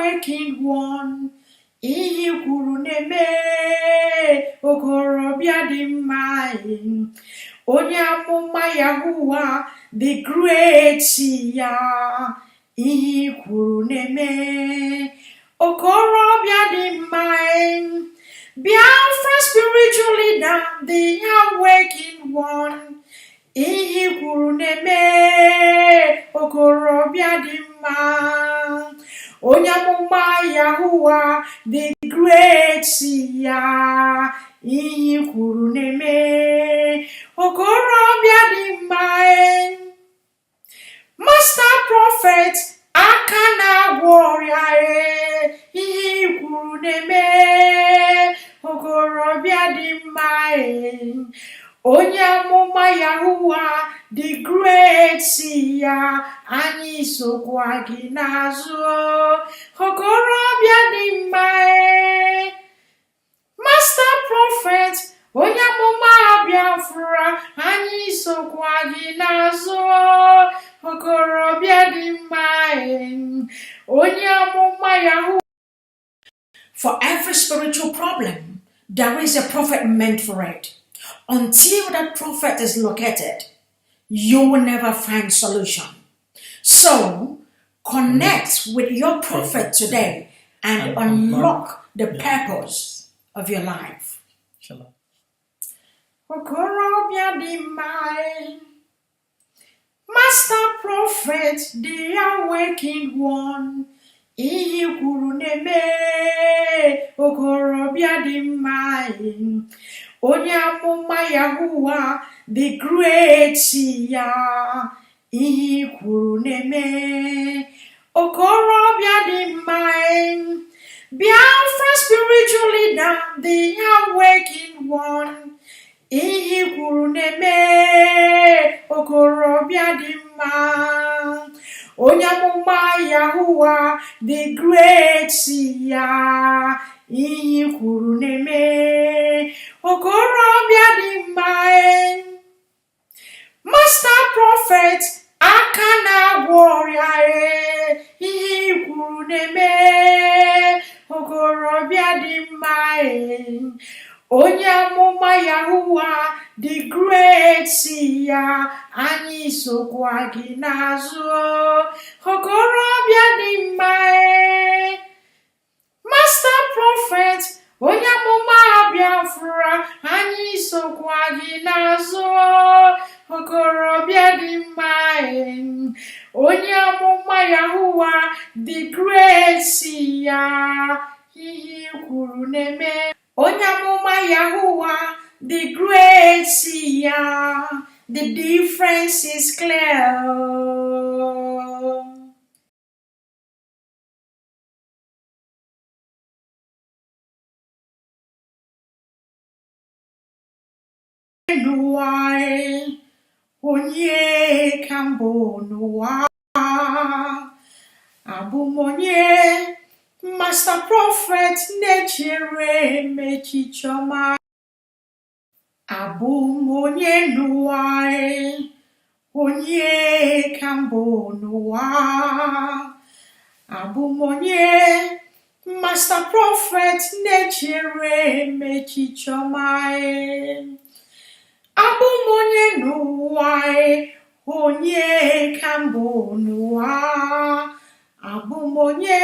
awakened one. Ihe i kwuru na-eme, okorobịa dị mma. Onye amụma Yahuwa the great ya, ihe i kwuru na-eme, okorobịa dị mma. Biafra spiritual leader, the awakened one. Ihe i kwuru na-eme, okorobịa dị mma. Onye amụma Yahuwa the great ya, ihe i kwuru na-eme, okorobịa dị mma. Master Prophet, aka na-agwọ ọrịa, ihe i kwuru na-eme, okorobịa dị mma. Onye amụma Yahuwa the great ya, anyị sokwa gị n'azụ, okorobịa dị mma. Master Prophet, onye amụma Biafra, anyị sokwa gị n'azụ, okorobịa dị mma. Onye amụma Yahuwa. For every spiritual problem, there is a prophet meant for it. Until that prophet is located, you will never find solution. So connect with your prophet today and unlock the purpose of your life. Shalom. Okorobịa dị mma. Master Prophet, the awakened one. Ihe i kwuru na-eme, okorobịa dị mma. Onye amụma Yahuwa the great ya, ihe i kwuru na-eme, okorobịa dị mma. Biafra spiritual leader, the awakened one. Ihe i kwuru na-eme, okorobịa dị mma. Onye amụma Yahuwa the great ya, ihe i kwuru na-eme, okorobịa dị mma. Master Prophet, aka na-agwọ ọrịa, ihe i kwuru na-eme, okorobịa dị mma. Onye amụma Yahuwa the great ya, anyị sokwa gị n'azụ, okorobịa dị mma. Master Prophet, onye amụma Biafra, anyị sokwa gị n'azụ, okorobịa dị mma. Onye amụma Yahuwa the great ya, ihe i kwuru na-eme. Onye amụma Yahuwa the great ya, the difference is clear. N'ụwa, onye ka mbụ n'ụwa, abụ m onye. Master Prophet na-echere m echiche ọma. Abụ m onye n'ụwa, onye ka mbụ n'ụwa, abụ m onye. Master Prophet na-echere m echiche ọma. Abụ m onye n'ụwa, onye ka mbụ n'ụwa, abụ m onye.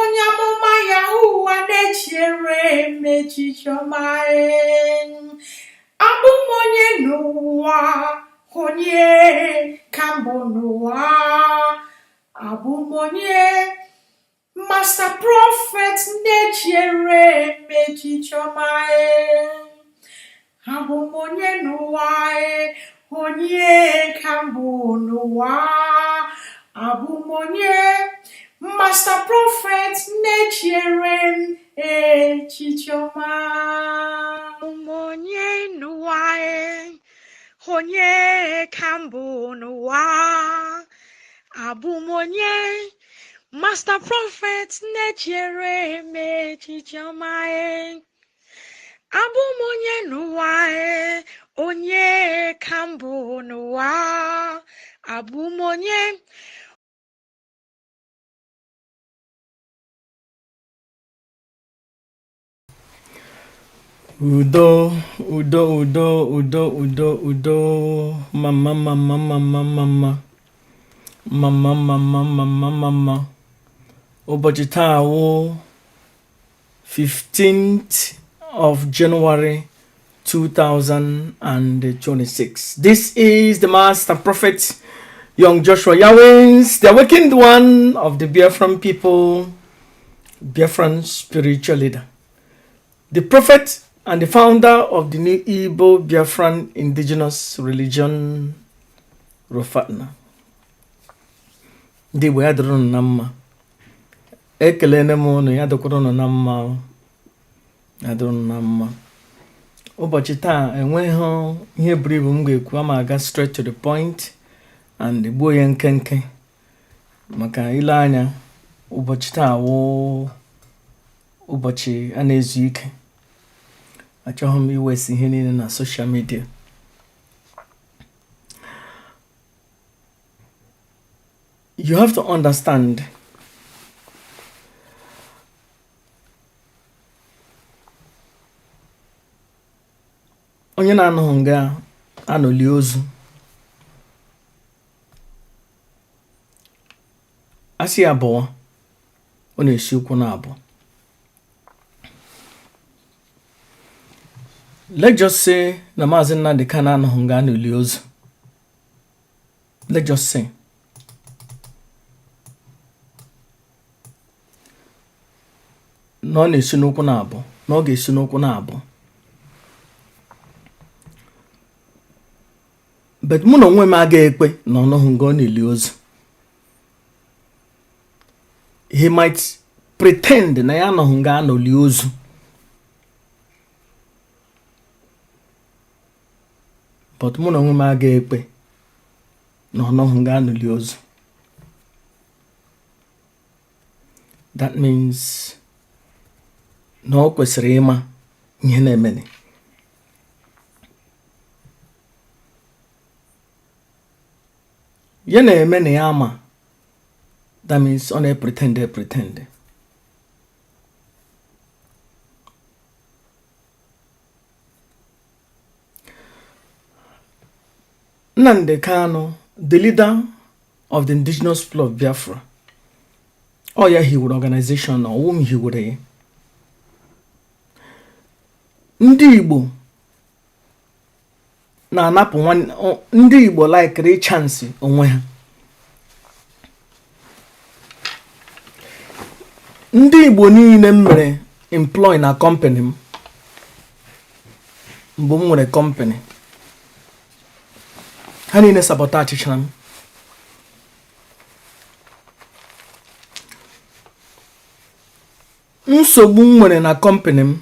Onye amụma Yahuwa na-echere m echiche ọma. Abụ m onye n'ụwa, onye ka mbụ n'ụwa, abụ m onye. Master Prophet na-echere m echiche ọma. Abụ m onye n'ụwa, onye ka mbụ n'ụwa, abụ m onye. Master Prophet na-echere m echiche ọma. Abụ m onye n'ụwa, onye ka mbụ n'ụwa, abụ m onye. Master Prophet na-echere m echiche ọma. Abụ m onye n'ụwa, onye ka mbụ n'ụwa, abụ m onye. Udo, udo, udo, udo, udo, udo, mama, mama, mama, mama, mama, mama, mama, mama. Ụbọchị taa wụ 15th of January 2026. This is the Master Prophet, Young Joshua Yawins, the awakened one of the Biafran people, Biafran spiritual leader, the prophet and the founder of the new Igbo Biafran indigenous religion, Rufatna. Ndị Igbo, ya dịrị unu na mma. Ekelene m unu, ya dịkwara unu na mma, ya dịrị unu na mma. Ụbọchị taa, enweghị ihe buru ibu m ga-ekwu. Ama aga straight to the point and gbuo ya nkenke, maka ile anya ụbọchị taa wụ ụbọchị a na-ezu ike. Achọghị m iwesi ihe niile na social media. You have to understand, onye na-anọghị nga anọli ozu, asị ya bụọ, ọ na-esi ụkwụ na abụọ. Let's just say na Maazị Nnamdi Kanu anọghị nga anọli ozu. Let's just say na ọ na-esi n'ụkwụ na abụọ, na ọ ga-esi n'ụkwụ na abụọ. But mụ na onwe m agaghị ekpe na ọ nọghị nga ọ na-eli ozu. He might pretend na ya anọghị nga anọli ozu, but mụ na onwe m agaghị ekpe na ọ nọghị nga anọli ozu. That means na ọ kwesịrị ịma ihe na-emeni. Ya na-eme na ya ama, that means ọ na-pretend, pretend. Nnamdi Kanu, the leader of the Indigenous People of Biafra, ọ ya hiwere organization na ọwụ m hiwere ya. Ndị Igbo na-anapụ ndị Igbo laikiri chance onwe ha. Ndị Igbo niile m mere employ na company m mgbe m nwere company, ha niile sabotagechara m. Nsogbu m nwere na company m,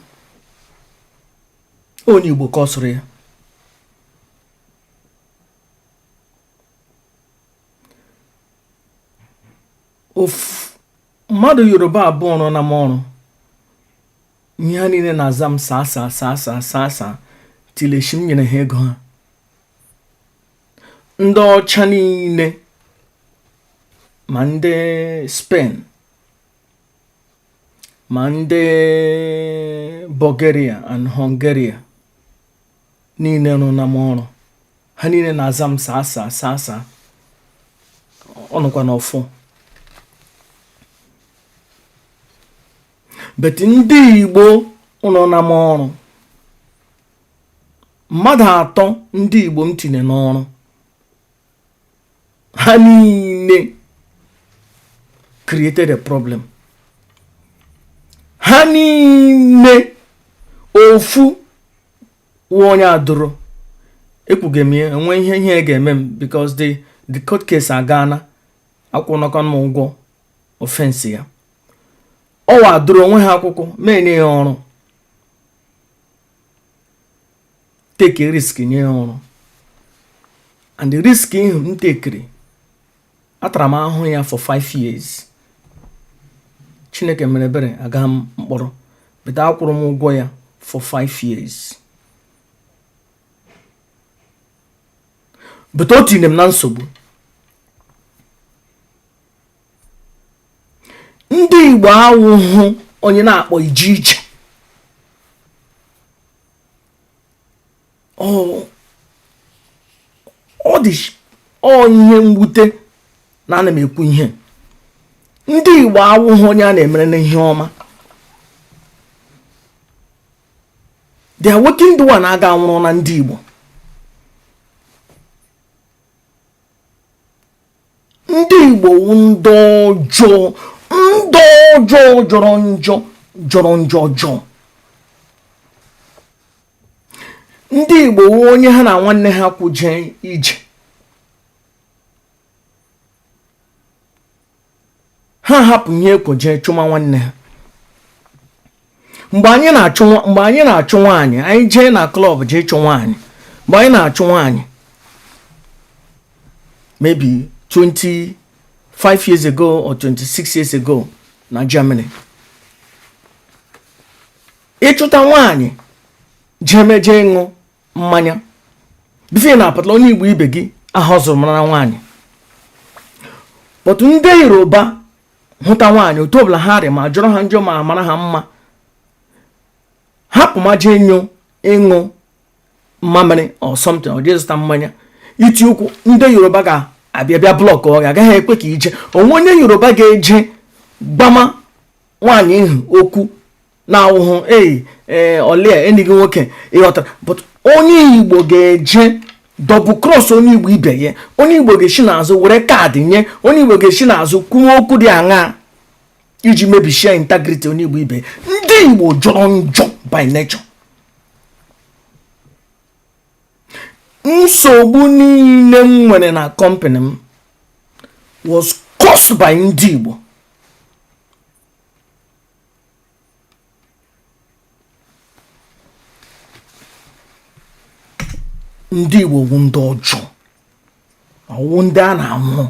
onye Igbo ka ọ sụrụ ya. Ofu mmadụ Yoruba abụọ nọ na m ọrụ, ihe ha niile na-aza m saa saa saa saa saa saa tileshi m nyere ha ego ha. Ndị ọcha niile, ma ndị Spain, ma ndị Bulgaria and Hungary niile rụ na m ọrụ, ha niile na-aza m saa saa saa saa. Ọ nọkwa n'ọfụ. But ndị Igbo nọ na m ọrụ, mmadụ atọ ndị Igbo m tinye n'ọrụ, ha niile created a problem. Ha niile, ofu wụ onye adụrụ ekwughị m ya enwe ihe ihe ga-eme m, because the court case agaana, akwụnọkọ m ụgwọ offense ya. Ọ wa adụrụ onwe ha akwụkwọ ma enye ya ọrụ, take risk nye ya ọrụ, and the risk ihu m tekiri, atara m ahụhụ ya for 5 years. Chineke mere ebere, aga m mkpọrọ, but akwụrụ m ụgwọ ya for 5 years. But o tinyere m na nsogbu. Ndị Igbo awụhụ onye na-akpọ ije ije. Ọ dị ọ ihe mwute na ana m ekwu ihe. Ndị Igbo awụghị onye a na-emere n'ihe ọma. The awakened one aga anwụrụ na ndị Igbo. Ndị Igbo wụ ndị ọjọọ, ndị ọjọọ jọrọ njọ, jọrọ njọ ọjọọ. Ndị Igbo wụ onye ha na nwanne ha kwuje ije, ha hapụ ihe ekwoje chụma nwanne ha. Mgbe anyị na-achụ nwaanyị, anyị jee na club jee chụ nwaanyị. Mgbe anyị na-achụ nwaanyị, maybe 25 years ago or 26 years ago na Germany, ịchụta nwaanyị jemeje ịṅụ mmanya, before na-apụtala onye Igbo ibe gị ahọzụrụ mara nwaanyị. But ndị Yoruba hụta nwaanyị, otu ọbụla ha rị, ma jụrụ ha njọ, ma mara ha mma, hapụ ma jee nyụ ịṅụ mmamịrị or something, ọ jee zụta mmanya iti ụkwụ, ndị Yoruba ga-abịa bịa block ọ agaghị ekwe ka ije onwe. Onye Yoruba ga-eje gbama nwaanyị ihu okwu na-awụhụ ei ee olia enyi gị nwoke, ịghọtara? But onye Igbo ga-eje double cross onye Igbo ibe ya. Onye Igbo ga-esi n'azụ were card nye. Onye Igbo ga-esi n'azụ kwuo okwu dị aṅaa iji mebishia integrity onye Igbo ibe. Ndị Igbo jọrọ njọ by nature. Nsogbu niile m nwere na company m was caused by ndị Igbo. Ndị Igbo wụ ndị ọjọọ, ọwụ ndị a na-anwụ.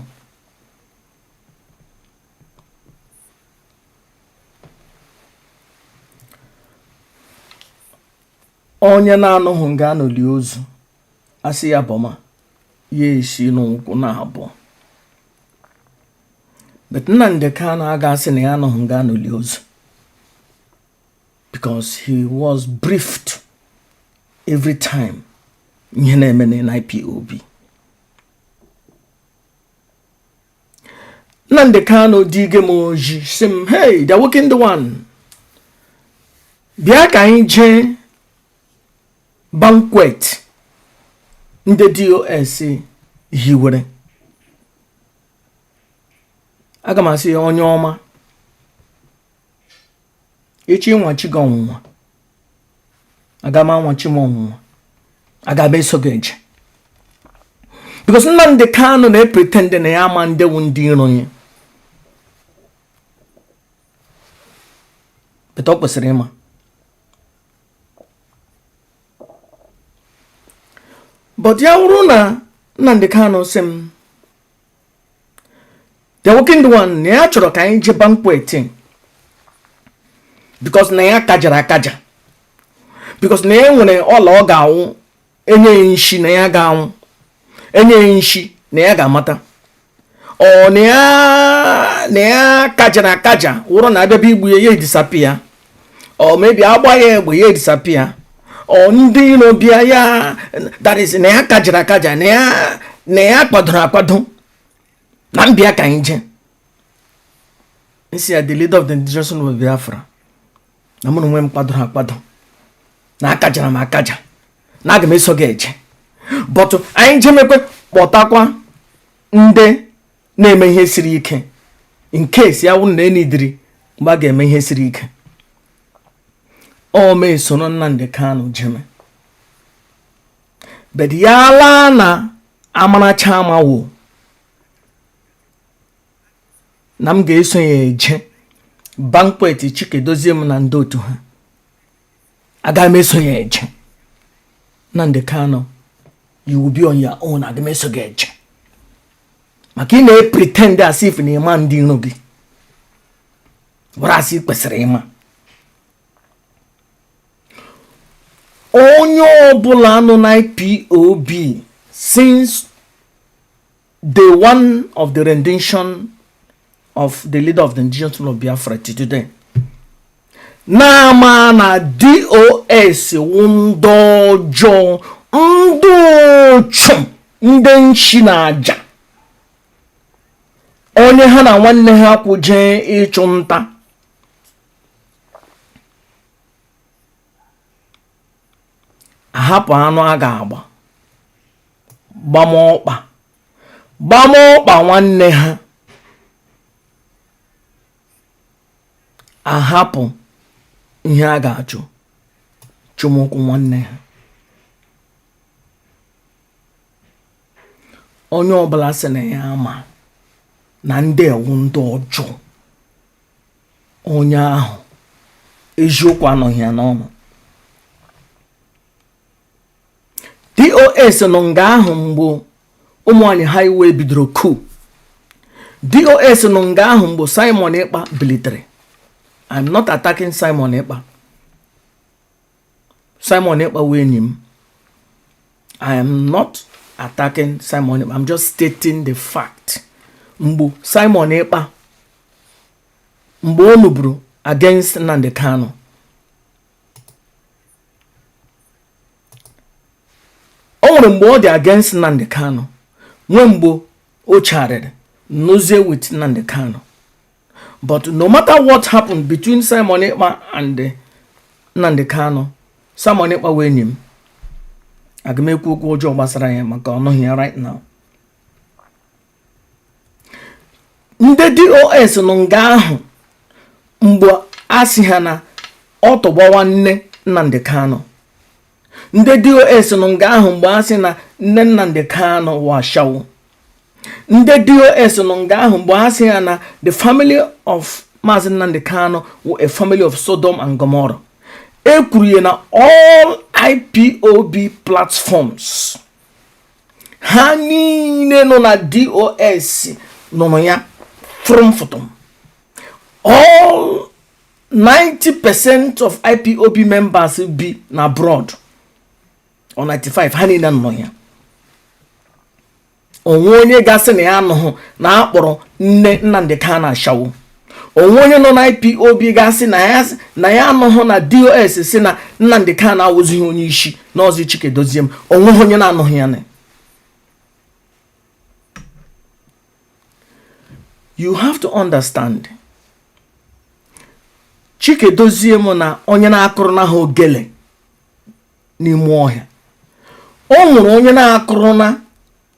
Onye na-anụghị nga anọli ozu, asị ya bọma ya esi n'ụkwụ na-abụọ. But Nnamdi Kanu aga asị na ya anọghị nga anọli ozu because he was briefed every time ihe na-eme na IPOB. Nnamdi Kanu dige m oji sị m, "Hey, the awakened one, bịa ka anyị jee banquet ndị DOS hiwere." Aga m asị ya, "Onye ọma, echi ịnwachi gị ọnwụnwa, aga m anwachi m ọnwụnwa, aga m eso gị eje." Because Nnamdi Kanu na-epretend na ya ama ndị wụ ndị iro ya, but ọ kwesịrị ịma. But ya wụrụ na Nnamdi Kanu sị m, "The awakened one," na ya chọrọ ka anyị jee banquet because na ya kajara akaja, because na ya nwere ọla ọ ga-anwụ, enye ya nshi na ya ga-anwụ, enye ya nshi na ya ga-amata, ọ na ya kajara akaja, wụrụ na abịa igbu ya, ya edisappear, ọ maybe agba ya egbe, ya edisappear, ọ ndị iro bịa ya, that is na ya kajara akaja, na ya kwadoro akwado na mbịa ka anyị jee. Isi ya, the leader of the indigenous of Biafra, na mụ na onwe m kwadoro akwado, na akajara m akaja, na aga m eso gị eje. But anyị jemekwe, kpọtakwa ndị na-eme ihe siri ike in case ya wụrụ na enidiri mgbe a ga-eme ihe siri ike. Ọ mee soro Nnamdi Kanu jeme. But ya laa na amaracha amawo na m ga-eso ya eje banquet Chikedozie m na ndị otu ha, aga m eso ya eje. Nnamdi Kanu, you will be on your own. Aga m eso gị eje maka ị na-pretend as if na ịma ndị iro gị, were asị kwesịrị ịma. Onye ọbụla nọ na IPOB since day one of the rendition of the leader of the indigenous people of Biafra to today na-ama na DOS wụ ndị ọjọọ, Ndị ụchụ, ndị nshi na aja, onye ha na nwanne ha kwụ jee ịchụ nta, ahapụ anụ a ga-agba gbamọkpa gbamọkpa nwanne ha, ahapụ ihe a ga-achụ chụmụkwụ nwanne ha. Onye ọbụla sị na ya ama na ndị ewu ndị ọjọọ, onye ahụ eziokwu anọghị ya n'ọnụ. DOS nọ nga ahụ mgbe ụmụnwaanyị highway bidoro coup. DOS nọ nga ahụ mgbe Simon Ekpa bilitere. I'm not attacking Simon Ekpa. Simon Ekpa wee enyi m. I am not attacking Simon Ekpa, I'm just stating the fact. Mgbe Simon Ekpa, mgbe o nuburu against Nnamdi Kanu, o nwere mgbe ọ dị against Nnamdi Kanu, nwee mgbe o chegharịrị nọzie with Nnamdi Kanu. But no matter what happened between Simon Ekpa and Nnamdi Kanu, Simon Ekpa wee enyi m. Aga m ekwu okwu ọjọọ gbasara ya maka ọ nọghị ya right now. Ndị DOS nọ nga ahụ mgbe a sị ha na ọ tọgbawa nne Nnamdi Kanu. Ndị DOS nọ nga ahụ mgbe a sị na nne Nnamdi Kanu washawo. Ndị DOS nọ nga ahụ mgbe a sị ya na the family of Maazị Nnamdi Kanu were a family of Sodom and Gomorrah. E kwuru ya na all IPOB platforms. Ha niile nọ na DOS nụrụ ya from fụtụm. All 90% of IPOB members bi na abroad or 95, ha niile nọ ya. Onwe onye gasị na ya anụghụ na akpọrọ nne Nnamdi Kanu ashawo? Onwe onye nọ na IPOB gasị na ya anụghụ na DOS si na Nnamdi Kanu awụzighị onye isi n'ọzọ Chike Dozie m? Onweghị onye na-anụghị ya na. You have to understand, Chike Dozie m na onye na-akụrụ na ha ogele n'ime ọhịa. O nwere onye na-akụrụ na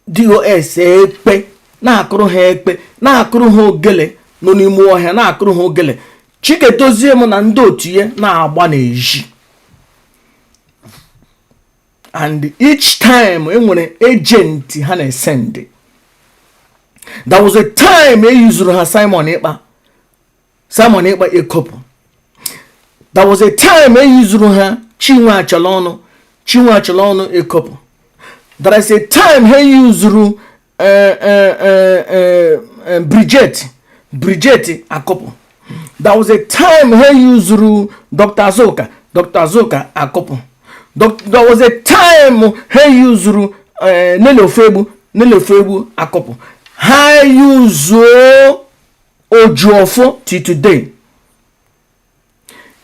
DOS ekpe, na-akụrụ ha ekpe, na-akụrụ ha ogele nọ n'ime ọhịa, na-akụrụ ha ogele. Chike Dozie m na ndị otu ya na-agba n'ezi, and each time enwere agent ha na-esend. There was a time e yuzuru ha Simon Ekpa, Simon Ekpa ekopụ. There was a time e yuzuru ha Chinwe Achala ọnụ, Chinwe Achala ọnụ ekopụ. There is a time ha yuzuru Bridget, Bridget akọpụ. There was a time ha yuzuru Dr. Azuka, Dr. Azuka akọpụ. There was a time ha yuzuru Nelly Ofegbu, Nelly Ofegbu akọpụ. Ha yuzuo Ojuofo till today.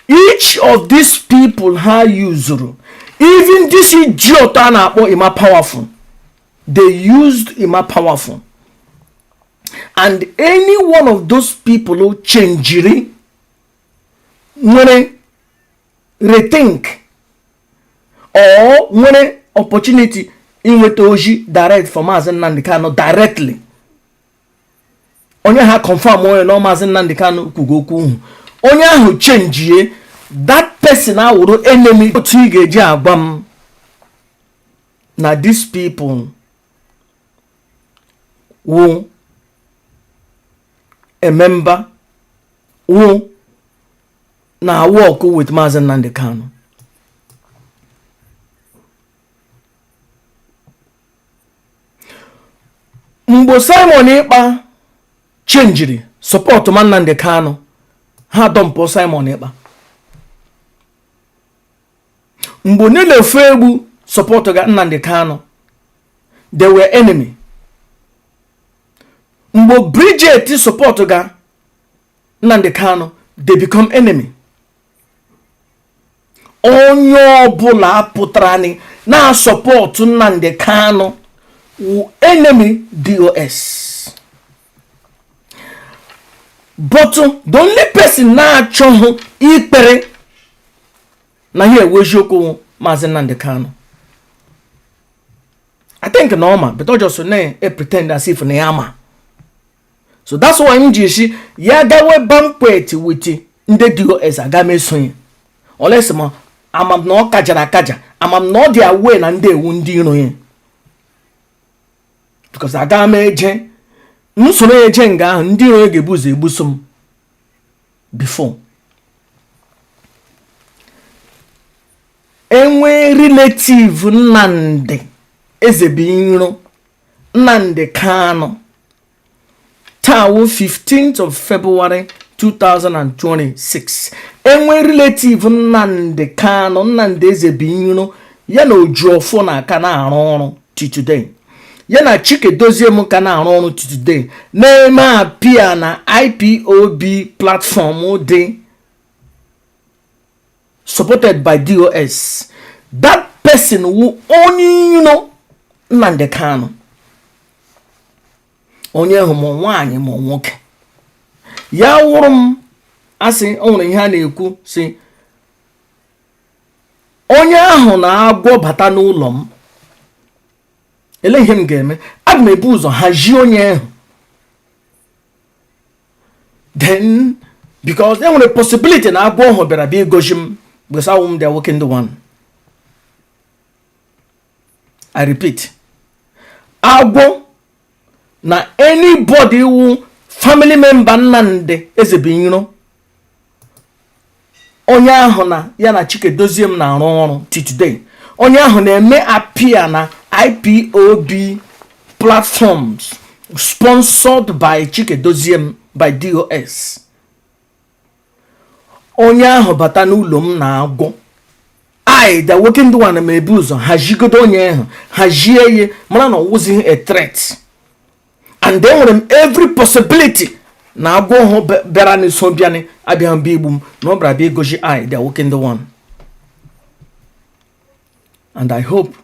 Each of these people ha yuzuru, even this idiot a na-akpọ Emma Powerful, they used Emma Powerful. And any one of those people who changiri, nwere rethink or nwere opportunity inweta ozi direct from Maazị Nnamdi Kanu directly, onye ha confirm onye na Maazị Nnamdi Kanu kwugo okwu ahụ, onye ahụ chenjie, that person awụrụ enemy. Otu ị ga-eji agwa m na these people wụ a member wụ na work with Maazị Nnamdi Kanu? Mgbe Simon Ekpa chenjiri support ma Nnamdi Kanu, ha dumpụ Simon Ekpa. Mgbe Nelly Ofoegbu support ga Nnamdi Kanu, they were enemy. Mgbe Bridget support ga Nnamdi Kanu, they become enemy. Onye ọbụla pụtara ni Na-asupport Nnamdi Kanu wụ enemy DOS, but the only person na-achọghị ikpere na ihe ewu eziokwu, Maazị Nnamdi Kanu. I think na ọ ma, but ọ just na-pretend as if na ya ma. So that's why m ji si ya gawe banquet with ndị DOS, aga m esonye olesi ma ama m na ọ kajara akaja, ama m na ọ dị aware na ndị ewu ndị iro ya, because aga m eje m soro ya eje nga ahụ, ndị iro ya ga-ebu ụzọ egbuso m before. Enwe relative Nnamdi Ezebiro, Nnamdi Kanu, taa wụ 15th of February 2026. Enwe relative Nnamdi Kanu, Nnamdi Ezebiro, ya na Ojuofo na aka na-arụ ọrụ till today, ya na Chike Dozie ka na-arụ ọrụ till today, na-eme appear na IPOB platform dị supported by DOS, that person wu onye iro Nnamdi Kanu. Onye hụ ma nwaanyị ma nwoke ya wụrụ m asị, o nwere ihe a na-ekwu si onye ahụ na-agwọ bata n'ụlọ m, ele ihe m ga-eme? Aga m ebu ụzọ hazie onye ahụ then, because e nwere possibility na agwọ ahụ bịara bịa igozi m, because awụ m the awakened one. I repeat, agwọ na anybody wu family member Nnamdi Ezebiro, onye ahụ na ya na Chike Dozie m na-arụ ọrụ till today, onye ahụ na-eme appear na IPOB platforms sponsored by Chike Dozie m, by DOS, onye ahụ bata n'ụlọ m na-agwọ, I, the awakened one, ma ebu ụzọ hazigodo onye ahụ, hazie ya, mara na ọ wụzighị a threat. And enwere m every possibility na agwọ ahụ bịara n'iso bịanị abịaghị bịa igbu m, na ọ bịara bịa igozi I, the awakened one. And I hope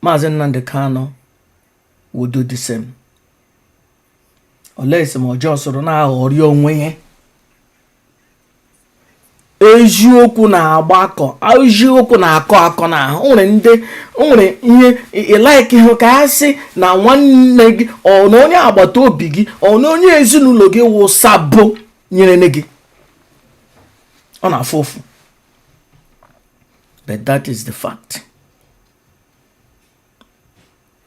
Maazị Nnamdi Kanu will do the same, unless ma ọjọọ soro na-aghọrị onwe ya. Eziokwu na-agbakọ, eziokwu na-akọ akọ n'ahụ. O nwere ndị o nwere ihe ịlike hụ ka a sị na nwanne gị, ọ na onye agbata obi gị, ọ na onye ezinụlọ gị wụ sabo nyere nne gị, ọ na-afụ ụfụ, but that is the fact.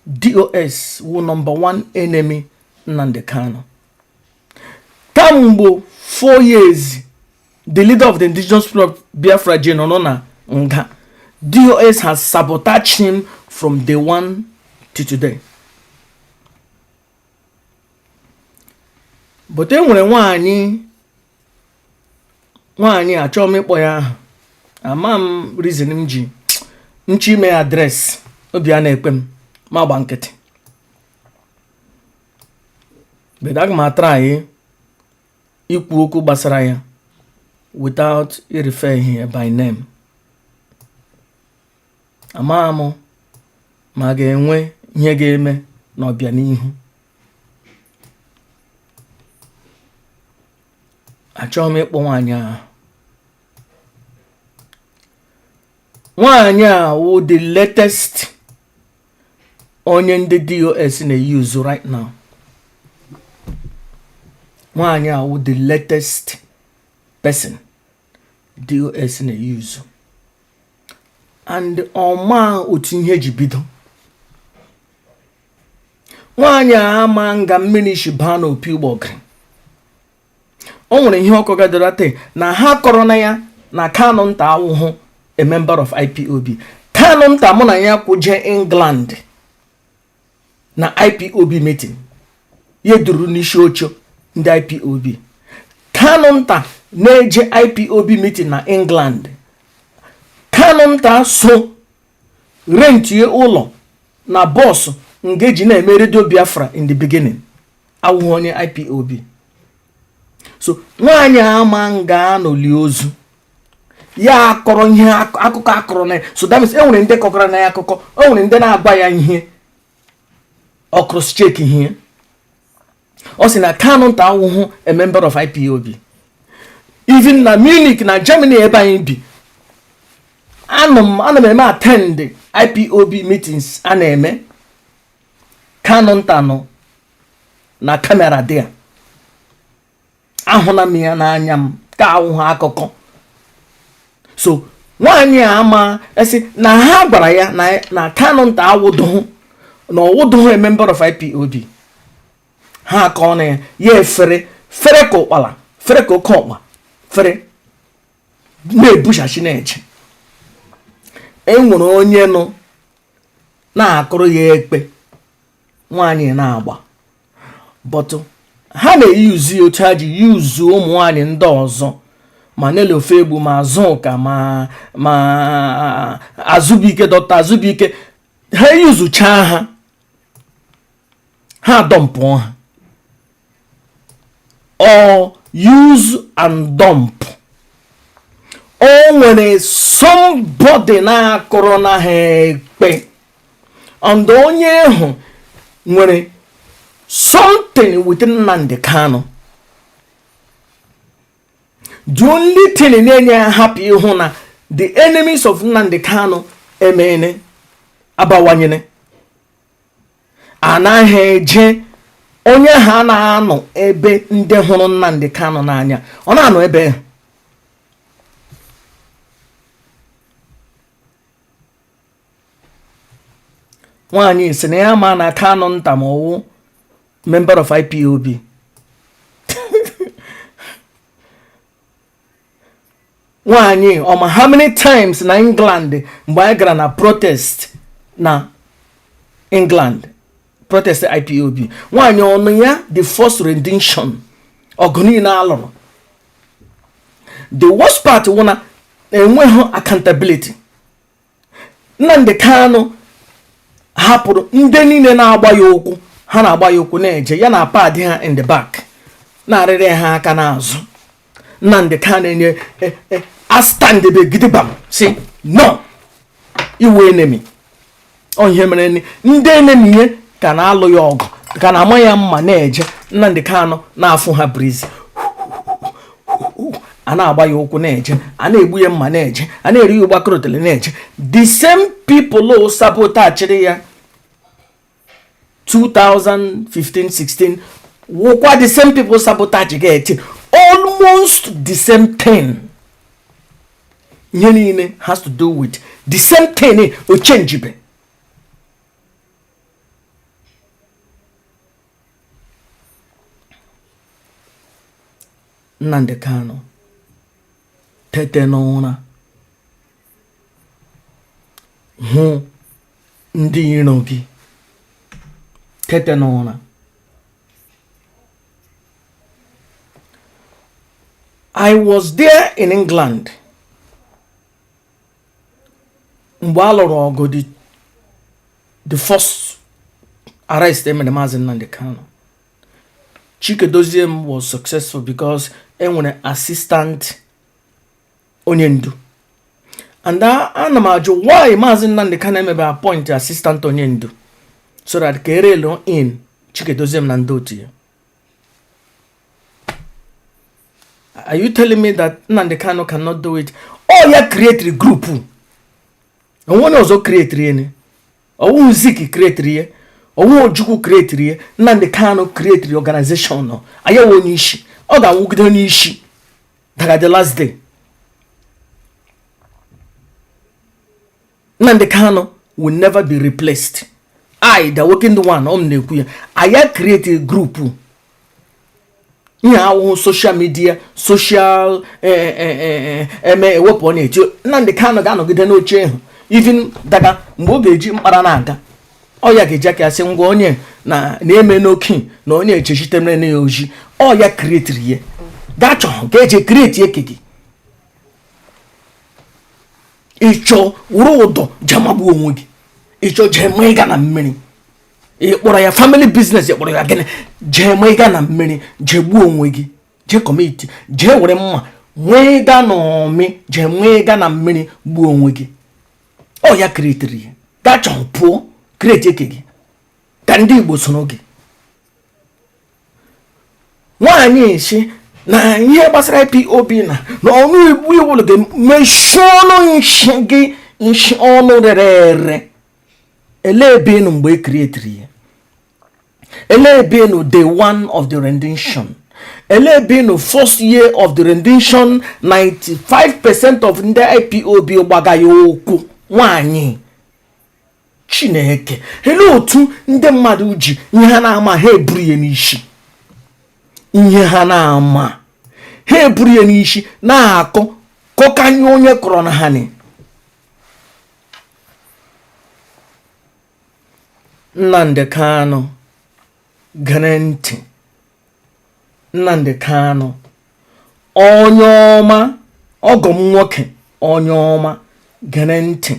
DOS wụ number one enemy Nnamdi Kanu kamgbe 4 years. The leader of the Indigenous People of Biafra ji nọ na nga. DOS has sabotaged him from day one to today. But e nwere nwaanyị, nwaanyị achọghị m ịkpọ ya aha, ama m reason m ji nchi ime address, obi a na-ekpe m ma gba nkịtị, but aga m atry ikwu okwu gbasara ya without irefer here by name. Ama m ma a ga-enwe ihe ga-eme n'ọbịanihu. Achọghị m ịkpọ nwaanyị ahụ. Nwaanyị a wụ the latest onye ndị DOS na-use right now. Nwaanyị a wụ the latest person DOS na-use, and ọma otu ihe ji bido. Nwaanyị a ama nga mmiri si baa n'opi ụgbọgịrị. O nwere ihe ọkọ gadara te na ha kọrọ na ya na Kanu nta awụhụ a member of IPOB. Kanu nta mụ na ya kwuje England na IPOB meeting, ya duru n'isi oche ndị IPOB. Kanu nta na-eje IPOB meeting na England, Kanu nta so rentie ụlọ na bus nga eji na-eme Radio Biafra in the beginning, awụghị onye IPOB. So nwaanyị ama nga anọli ozu. Ya akọrọ ihe akụkọ akọrọ na ya. So that means e nwere ndị kọkọrọ na ya akụkọ, o nwere ndị na-agwa ya ihe, ọ cross check ihe. Ọ sị na Kanu nta awụhụ a member of IPOB. Even na Munich na Germany ebe anyị bi, anọ m, ana m eme attend IPOB meetings a na-eme. Kanu nta nọ na camera dị ya, ahụla m ya n'anya m ka awụhụ akụkọ. So nwaanyị a ama esi na ha gwara ya na Kanu nta awụdụhụ na ọwụdụhụ a member of IPOB. Ha akọ na ya, ya efere fere ka ụkpala, fere ka oke ọkpa, fere na-ebuchachi na-eche. E nwere onye nọ na-akụrụ ya ekpe. Nwaanyị na-agba but ha na-eyuzu ya otu ha ji yuzu ụmụ nwaanyị ndị ọzọ, ma Nelly Ofegbu, ma Azụka, ma Azụbụike, Dọkịta Azụbụike. Ha yuzuchaa ha, ha dumpụọ ha. Ọ use and dump. O nwere somebody na-akụrụ na ha ekpe, and onye ahụ nwere something with Nnamdi Kanu. The only thing na-enye ya hapụ ịhụ na the enemies of Nnamdi Kanu emene abawanyere, anaghị eje onye ha na-anọ ebe ndị hụrụ Nnamdi Kanu n'anya. Ọ na-anọ ebe ha. Nwaanyị si na ya ma na Kanu nta ma ọwụ member of IPOB. Nwaanyị ọma, how many times na England mgbe anyị gara na protest na England, protest IPOB, nwaanyị ọnụ ya the first rendition ọgụ niile alụrụ. The worst part wụ na enweghị accountability. Nnamdi Kanu hapụrụ ndị niile na-agba ya ụkwụ, ha na-agba ya ụkwụ na-eje ya na pad ha in the back, na-arịrị ha aka n'azụ. Nnamdi Kanu enye astandebe gidigbam si no iwe enemy. Ọ ihe mere ndị enemy ya ka na-alụ ya ọgụ, ka na-ama ya mma na-eje. Nnamdi Kanu na-afụ ha breeze, a na-agba ya ụkwụ na-eje, a na-egbu ya mma na-eje, a na-eri ya ụgbakọrọtele na-eje. The same people sabotachiri ya 2015-16 wụkwa the same people sabotage ga-eti almost the same thing. Ihe niile has to do with the same thing, o change. Nnamdi Kanu, tete n'ụra, hụ ndị iro gị. Tete n'ụra. I was there in England mgbe a lụrụ ọgụ, the first arrest emere Maazị Nnamdi Kanu. Chike Doziem was successful because e nwere assistant onye ndu, and ana m ajụ why Maazị Nnamdi Kanu emebe appoint assistant onye ndu so that ka erelu in Chike Doziem na ndị otu ya. Are you telling me that Nnamdi Kanu cannot do it? Ọ ya create group, onwe onye ọzọ create ya? Ọwụhụ Zik create ya, ọwụhụ Ojukwu create ya. Nnamdi Kanu create organization nọ ayawa onye isi, ọ ga-anwụgide onye isi daga the last day. Nnamdi Kanu will never be replaced. I, the working one, ọ m na-ekwu ya. Aya create a group, ihe awụhụ social media, social eme ewepụ ọ na-eti. Nnamdi Kanu ga-anọgide n'oche ahụ even daga mgbe ọ ga-eji mkpara na-aga. Ọ ya ga-eji aka ya sị ngwa, onye na na-eme n'oke na onye echechitemere ya oji. Ọ ya createri ya, gaa chọọ ka eji create eke gị. Ịchọ wụrụ ụdọ jemagbuo onwe gị, ịchọ jee ma ịga na mmiri. Ị kpọrọ ya family business, ị kpọrọ ya gịnị? Jee ma ịga na mmiri, jee gbuo onwe gị, jee commit, jee were mma Nwee ga n'ọmị, jee nwee ga na mmiri gbuo onwe gị. Ọ ya createri ya. Gaa chọọ pụọ, create eke gị ka ndị Igbo soro gị. Nwaanyị si na ihe gbasara IPOB na ọnụ igbu iwụlụ gị, mechie ọnụ nshi gị, nshi ọnụ rere ere. Elee ebe ị nọ mgbe e createri ya? Elee ebe ị nọ day one of the rendition? Elee ebe ị nọ first year of the rendition? 95% of ndị IPOB gbaga ya ụkwụ. Nwaanyị Chineke, elee otu ndị mmadụ ji ihe ha na-ama ha eburu ya n'isi, ihe ha na-ama ha eburu ya n'isi, na-akọ kọkanye onye kọrọ na ha ni? Nnamdi Kanu, gere ntị. Nnamdi Kanu, onye ọma, ọgọ m nwoke, onye ọma, gere ntị.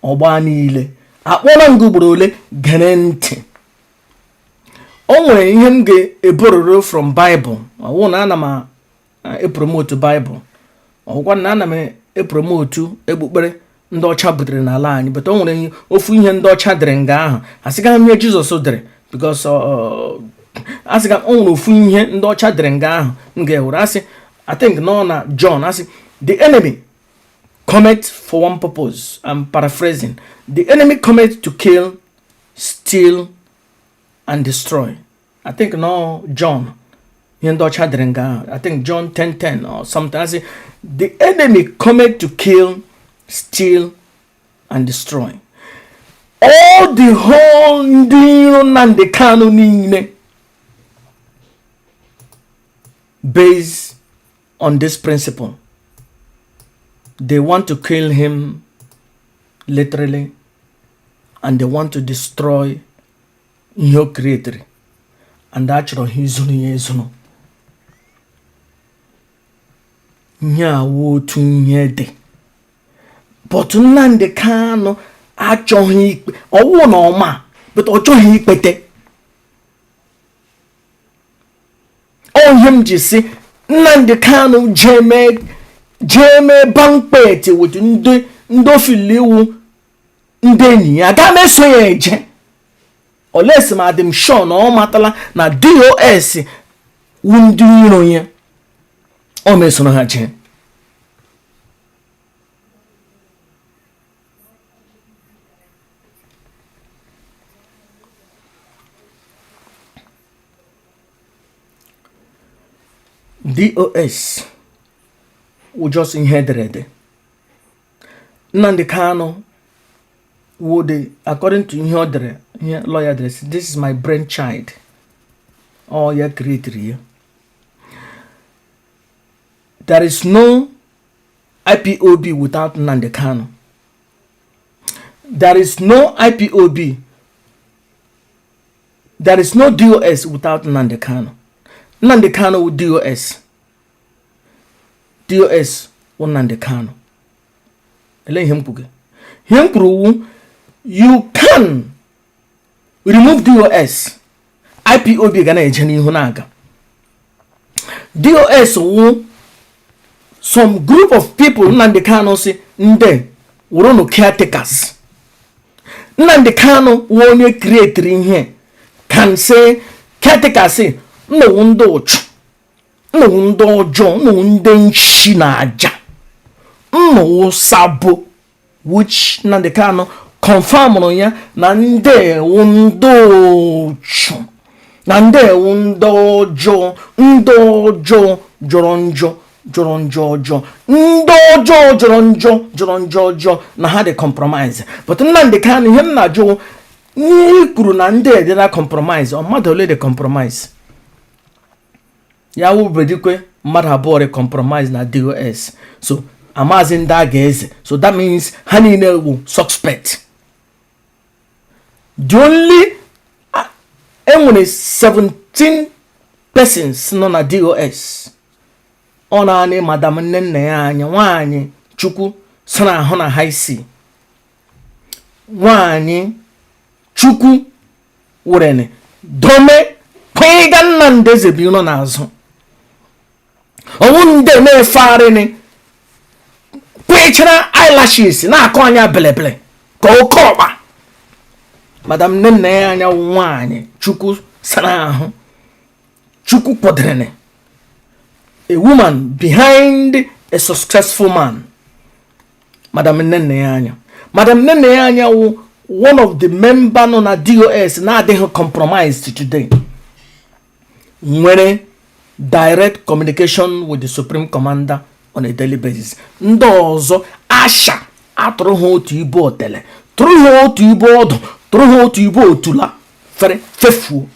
Ọgba niile akpọrọ m gị ugboro ole? Gere ntị. O nwere ihe m ga-ebororo from Bible. Ọwụ na ana m epromote Bible, ọwụkwa na ana m epromote ekpukpere ndị ọcha butere n'ala anyị, but o nwere ofu ihe ndị ọcha dere nga ahụ. Asịga m ihe Jizọs dere, because asịga o nwere ofu ihe ndị ọcha dere nga ahụ m ga-ewere. Asị, I think nọ na John, asị, "The enemy cometh for one purpose." I'm paraphrasing. "The enemy cometh to kill, steal and destroy." I think no John, ihe ndị ọcha dere nga ahụ, I think John 10:10 or something. Asị, "The enemy cometh to kill, steal and destroy." All the whole ndị iro Nnamdi Kanu niile based on this principle. They want to kill him literally and they want to destroy ihe o created, and a chọrọ ha izuru ya ezuru. Ihe awụ otu ihe dị, but Nnamdi Kanu achọghị ikpe ọwụ na ọma, but ọ chọghị ikpete. Ọ ihe m ji si Nnamdi Kanu jee mee banquet with ndị ofili iwu, ndị enyi ya, aga m eso ya eje olesi ma adị m sure na ọ matala na DOS wu ndị iro ya. O mesoro ha jee. DOS wụ just ihe ederede. Nnamdi Kanu wụ the, according to ihe ọ dere, ihe lawyer dere, sị, "This is my brain child." Ọ ya created ya. There is no IPOB without Nnamdi Kanu. There is no IPOB, there is no DOS without Nnamdi Kanu. Nnamdi Kanu wụ DOS, DOS wụ Nnamdi Kanu. Ele ihe m kwuru? Ihe m kwuru wu, you can remove DOS, IPOB ga na-eje n'ihu na-aga. DOS wụ some group of people Nnamdi Kanu si ndị wụrụnụ caretakers. Nnamdi Kanu wụ onye createri ihe, can say caretakers nnọwụ ndị ụchụ, nnọwụ ndị ọjọọ, nnọwụ ndị nshi na aja, nnọwụ sabo, which Nnamdi Kanu confirmụrụ ya na ndị ewu ndị ụchụ na ndị ewu ndị ọjọọ, ndị ọjọọ jọrọ njọ, jọrọ njọ ọjọọ, ndị ọjọọ jọrọ njọ, jọrọ njọ ọjọọ, na ha dị compromise. But Nnamdi Kanu, ihe m na-ajụ, ihe i kwuru na ndị edela compromise, ọ mmadụ ole dị compromise? Ya wụbedikwe mmadụ abụọ dị compromise na DOS, so amazi ndị a ga-eze. So that means ha niile wụ suspect. The only enwere 17 persons nọ na DOS. Ọ naanị Madam nne nna ya anya, nwaanyị Chukwu sara ahụ na ha isi, nwaanyị Chukwu werene dome kwịga Nnamdi Ezebiro n'azụ. Ọwụ ndị na-efegharịnị kwechara eyelashes na-akọ anya belebele ka oke ọkpa. Madam Nnennaya Anya, nwaanyị Chukwu sara ahụ, Chukwu kwadoro, a woman behind a successful man. Madam Nnennaya Anya, Madam Nnennaya Anya wụ one of the member nọ na DOS na-adịghị compromised today, nwere direct communication with the supreme commander on a daily basis. Ndị ọzọ asha atụrụ ha otu ibu otele, tụrụ ha otu ibu ọdụ, tụrụ ha otu ibu otula fere fefuo.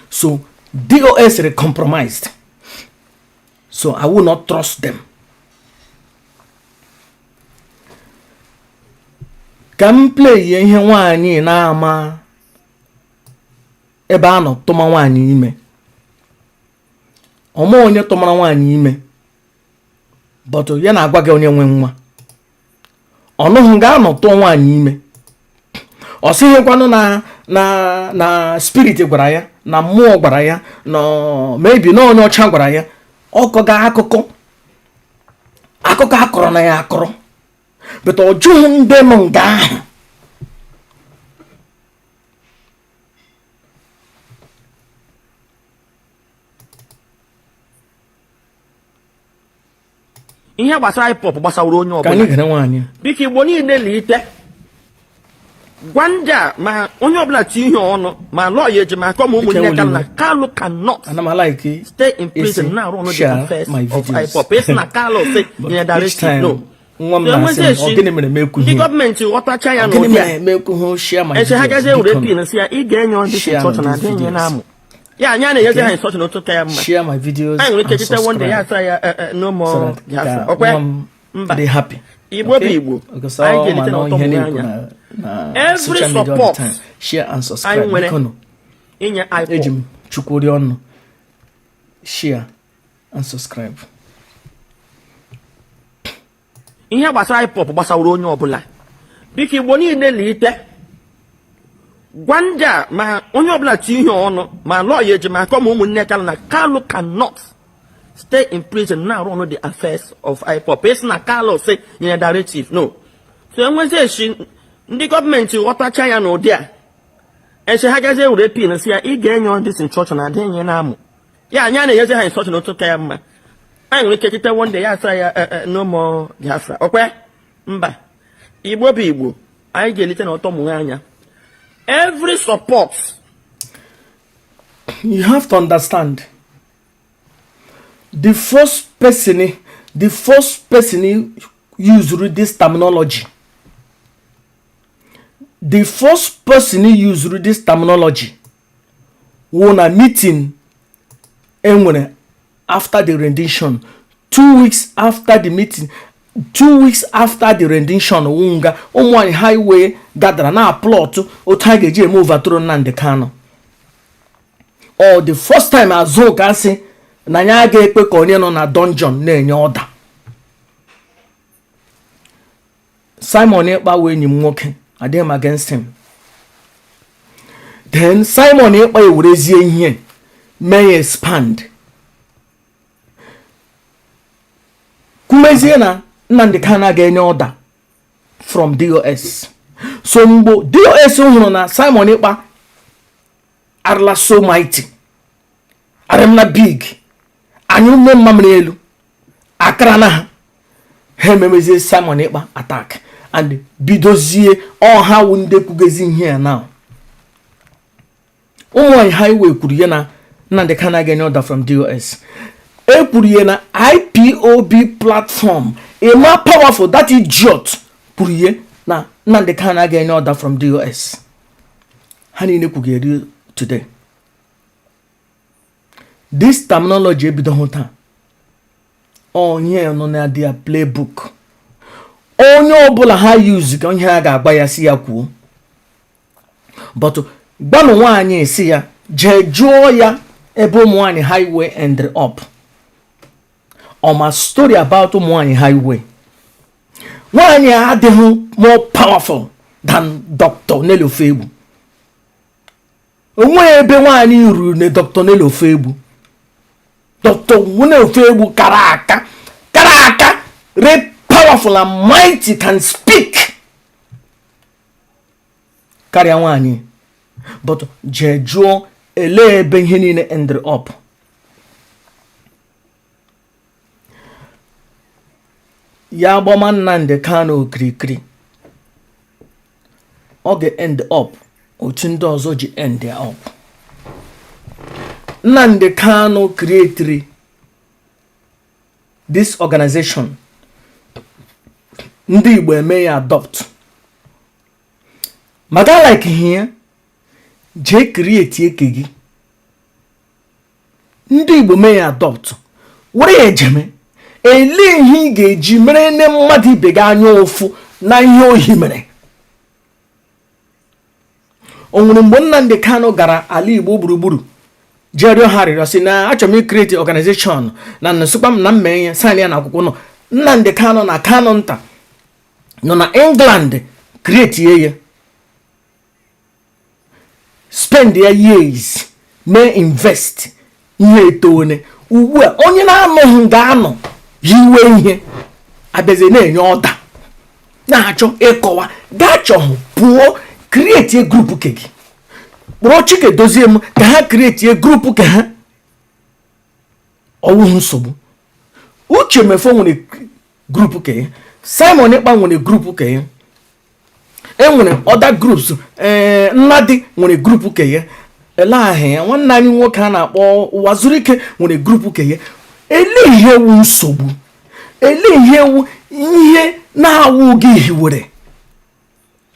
So DOS are compromised, so I will not trust them. Ka m play ihe nwaanyị na-ama ebe a nọ tụma nwaanyị ime. Ọma onye tụmara nwaanyị ime, but ya na-agwa gị onye nwe nwa ọnụhụ ga-anọ tụọ nwaanyị ime. Ọ sịghịkwanụ na spirit gwara ya, na mmụọ gwara ya, na maybe na onye ọcha gwara ya. Ọkọga akụkọ, akụkọ akọrọ na ya akọrọ, but ọ jụghị ndị nọ nga ahụ. Ihe gbasara IPOB gbasaworo onye Ka anyị ọbụla. gere nwaanyị. Biko, Igbo niile lite gwa ndị a, ma onye ọbụla tie ihe ọnụ, ma lọya Ejimakor, ma ụmụnne Ike ka na wuli. Kanu cannot Ana m like stay in prison isi na-arụ ọrụ the share affairs my of videos. IPOB. Esi na Kanu si But nye each directive time, no. nwa m So na-asị m, enwezi ọ gịnị mere m ekwughị? Ndị gọọmenti ghọtacha ya Ọ gịnị n'ụdị a mere m ekwughị share my eche ha videos? gazie were Biko, pin si ya ị ga-enye ndị share instruction these adị enye videos. na-amụ ya anya na-enyezi ha instruction otu ka ya mma. Share my videos Anyị nwere ike and chite one day ya subscribe asa ya no so more that Biafra. ka Ọkwa nwa m mba. dị happy. Igbo bụ Igbo. Because Anyị ọ ma ga-elite na n'ụtọ ihe mgbe na-ekwu anya. na Every social media all the support time. Share and subscribe. anyị nwere Biko nụ. inye Eji IPOB. m Chukwu rịọ ọnụ, share and subscribe. Ihe gbasara IPOB gbasaworo onye ọbụla. Biko, Igbo niile lite gwa ndị a, ma onye ọbụla tie ihe ọnụ, ma lọya Ejimakor, ma ụmụnne Kanu na Kanu cannot stay in prison na-arụ ọrụ the affairs of IPOB. Esi na Kanu si nye directive no. So enwezi echi ndị gọọmenti ghọtacha ya n'ụdị a eche ha gazie were pin si ya ị ga-enye ndị instruction adị enye na-amụ ya anya na-enyezi ha instruction otu ka ya mma. Anyị nwere ike chite one day ya asa ya no more Biafra. Ọkwa mba. Igbo bụ Igbo. Anyị ga-elite na ọtọ mụnwe anya. Every support You have to understand, the first person used this terminology, the first person used this terminology wụ na meeting enwere after the rendition, 2 weeks after the meeting, 2 weeks after the rendition, wụ nga ụmụ highway gadara na plot otu a ga-eji eme overthrow Nnamdi Kanu. Or the first time Azụka sị na ya ga-ekpe ka onye nọ na dungeon na-enye ọda. Simon Ekpa wee enyi m nwoke, adịghị m against him. Then Simon Ekpa ewerezie ihe mee ya expand, kwumezie na Nnamdi Kanu ga-enye ọda from DOS. So mgbe DOS hụrụ na Simon Ekpa arịla so mighty, arịmna big, anyị ume mmamịrị elu akara na ha, ha ememezie Simon Ekpa attack and bidozie ọha wu ndị kwugezi ihe ya. Now ụmụ nwanyị highway kwuru ya na Nnamdi Kanu ga-enye order from DOS. E kwuru ya na IPOB platform. Emma Powerful, that idiot, kwuru ya na Nnamdi Kanu ga-enye order from DOS. Ha niile kwugeri today. This terminology ebidoghị taa. Onye nọ na their playbook, onye ọbụla ha use ka ihe a ga-agba ya si ya kwuo. But gbanụ nwaanyị si ya jee jụọ ya ebe ụmụ nwaanyị highway end up. Ọma story about ụmụ nwaanyị highway, nwaanyị a adịghị more powerful than Dr. Nelly Ofegbu. Onweghị ebe nwaanyị ruru na Dr. Nelly Ofegbu. Dr. Nwune Ofoegbu kara aka, kara aka, very powerful and mighty, can speak karịa nwaanyị. But jee jụọ elee ebe ihe niile ended up. Ya gbama Nnamdi Kanu okirikiri, ọ ga-end up otu ndị ọzọ ji end up. Nnamdi Kanu creatiri this organization, ndị Igbo eme ya adopt. Maka like ihe ya jee create eke gị, ndị Igbo mee ya adopt, were ya ejeme. Elee ihe ị ga-eji mere nne mmadụ ibe gị anya ụfụ na ihe ohi mere? O nwere mgbe Nnamdi Kanu gara ala Igbo gburugburu jee rịọ ha arịrịọ, sị na achọrọ m icreate organization na nsịkwa m na mme ya sign ya na akwụkwọ nọ? Nnamdi Kanu na Kanu nta nọ na England create ya, spend ya years, mee invest, ihe etone. Ugbu a onye na-anọghị ga-anọ hiwe ihe, abịazie na-enye ọda, na-achọ ịkọwa. Gaa chọhụ pụọ, create group ke gị, kpọrọ Chike Dozie m ka ha create group ke ha. Ọwụghị nsogbu. Uche Mefo nwere group ke ya, Simon Ekpa nwere group ke ya, enwere other groups. Ee, Nnadi nwere group ke ya. Ele ahụ ya, nwanne anyị nwoke a na-akpọ Ụwazurike nwere group ke ya. Ele ihe wu nsogbu? Ele ihe wu ihe na-awụ gị hiwere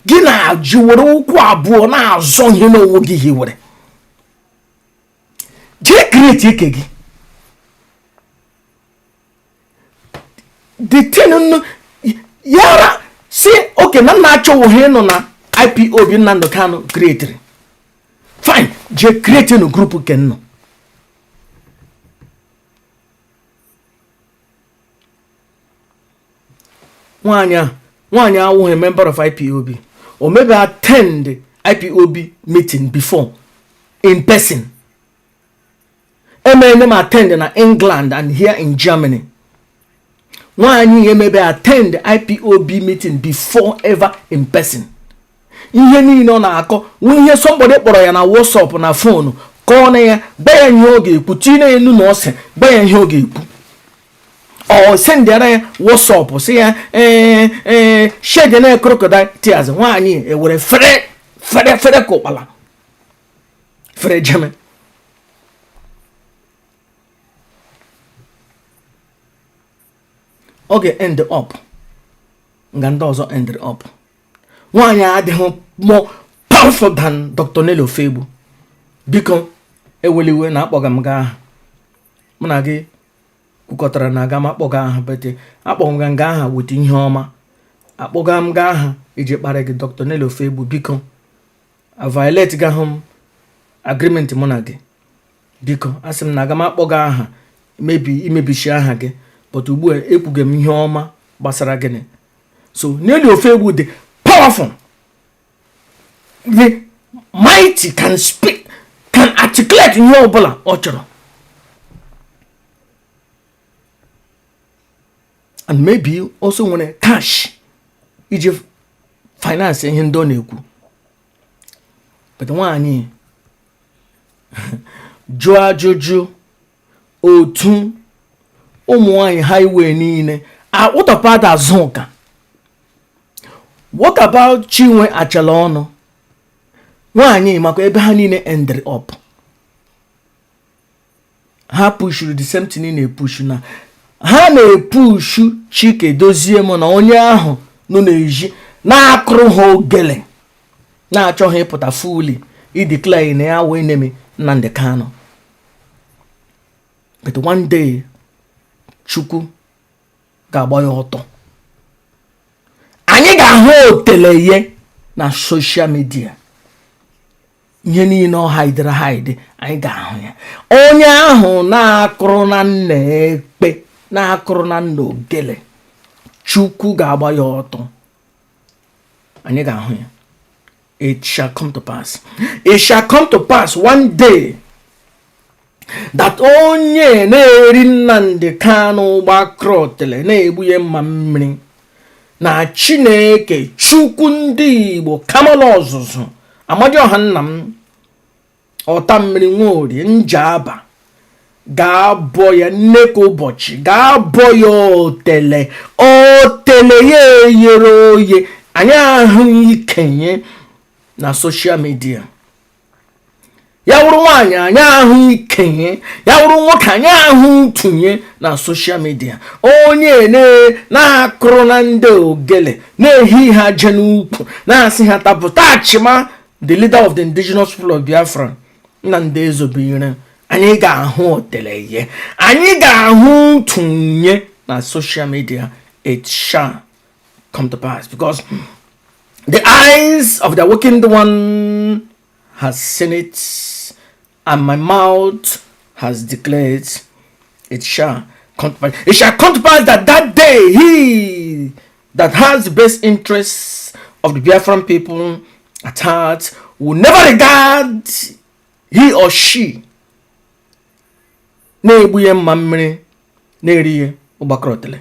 gị na-ajụ were ụkwụ abụọ na-azọ ihe n'onwe gị hiwere? Jee create ike gị. The thing nnu yara si oke na nna achọwụghị ịnọ na IPOB Nnamdi Kanu creatiri, fine, jee create nu group nke nnọ. Nwaanyị a, nwaanyị awụghị member of IPOB. O maybe attend IPOB meeting before in person. Emere m attend na England and here in Germany. Nwaanyị emebe attend IPOB meeting before ever in person. Ihe niile ọ na-akọ nwe ihe somebody kpọrọ ya na WhatsApp, na phone, kọọ na ya, gba ya ihe ọ ga-ekwu, tinye ya enu na ose, gba ya ihe ọ ga-ekwu. Ọ sendịara ya WhatsApp, si ya ee ee, shed na crocodile tears. Nwaanyị ewere fere fere fere ka ụkpala fere jeme. Ọ ga-end up nga ndị ọzọ end up. Nwaanyị adịghị more powerful than Dr. Nelly Ofegbu. Biko eweliwe na akpọga m gaa aha. Mụ na gị kwukọtara na aga m akpọga aha, bete akpọga m gaa aha weta ihe ọma. Akpọga m gaa aha iji kparị gị, Dr. Nelly Ofegbu. Biko, a violate gahụ m agreement mụ na gị. Biko, asị m na aga m akpọga aha mebi imebichi aha gị, but ugbu a ekwughị m ihe ọma gbasara gịnị. So Nelly Ofegbu dị powerful, the mighty, can speak, can articulate ihe ọbụla ọ chọrọ, and maybe also nwere cash iji finance ihe ndị ọ na-ekwu. But nwaanyị jụọ ajụjụ otu ụmụ nwanyị highway niile akpụtọpada azụka. What about Chinwe Achala ọnụ nwaanyị? Maka ebe ha niile ended up, ha pushuru the same thing na-epushu na ha na-epushu Chike Dozie m na onye ahụ nọ na-eji na-akụrụ ha ogele, na-achọghị ịpụta fully ideclare na ya wee enemy Nnamdi Kanu. But one day Chukwu ga-agba ya ọtọ, anyị ga-ahụ oteleye na social media. Ihe niile ọ hidere hide, anyị ga-ahụ ya. Onye ahụ na-akụrụ na nna ekpe, na-akụrụ na nna ogele, Chukwu ga-agba ya ọtọ, anyị ga-ahụ ya. It shall come to pass, it shall come to pass one day. That onye na-eri Nnamdi Kanu gbakọrọtele na-egbu ya mma mmiri na Chineke Chukwu ndị Igbo kamala ọzụzụ Amadioha nna m ọta mmiri nwaorie njaba ga-abọ ya nneka ụbọchị, ga-abọ ya otele otele ya eyere oye. Anyị ahụ ikenye na social media, ya wụrụ nwaanyị anyị ahụ ikenye, ya wụrụ nwoke anyị ahụ ntụnye na social media. Onye na-akụrụ na ndị ogele na-ehi ha je n'ukwu na-asị ha tapụta achịma the leader of the Indigenous People of Biafra, Nnamdi Ezebiro, anyị ga-ahụ otele ye, anyị ga-ahụ ntụnye na social media. It shall come to pass because the eyes of the awakened one has seen it and my mouth has declared, it shall come to pass. It shall come to pass that that day he that has the best interests of the Biafran people at heart will never regard he or she na-egbu ya mma mmiri na-eri ya ụgbakọrọtele.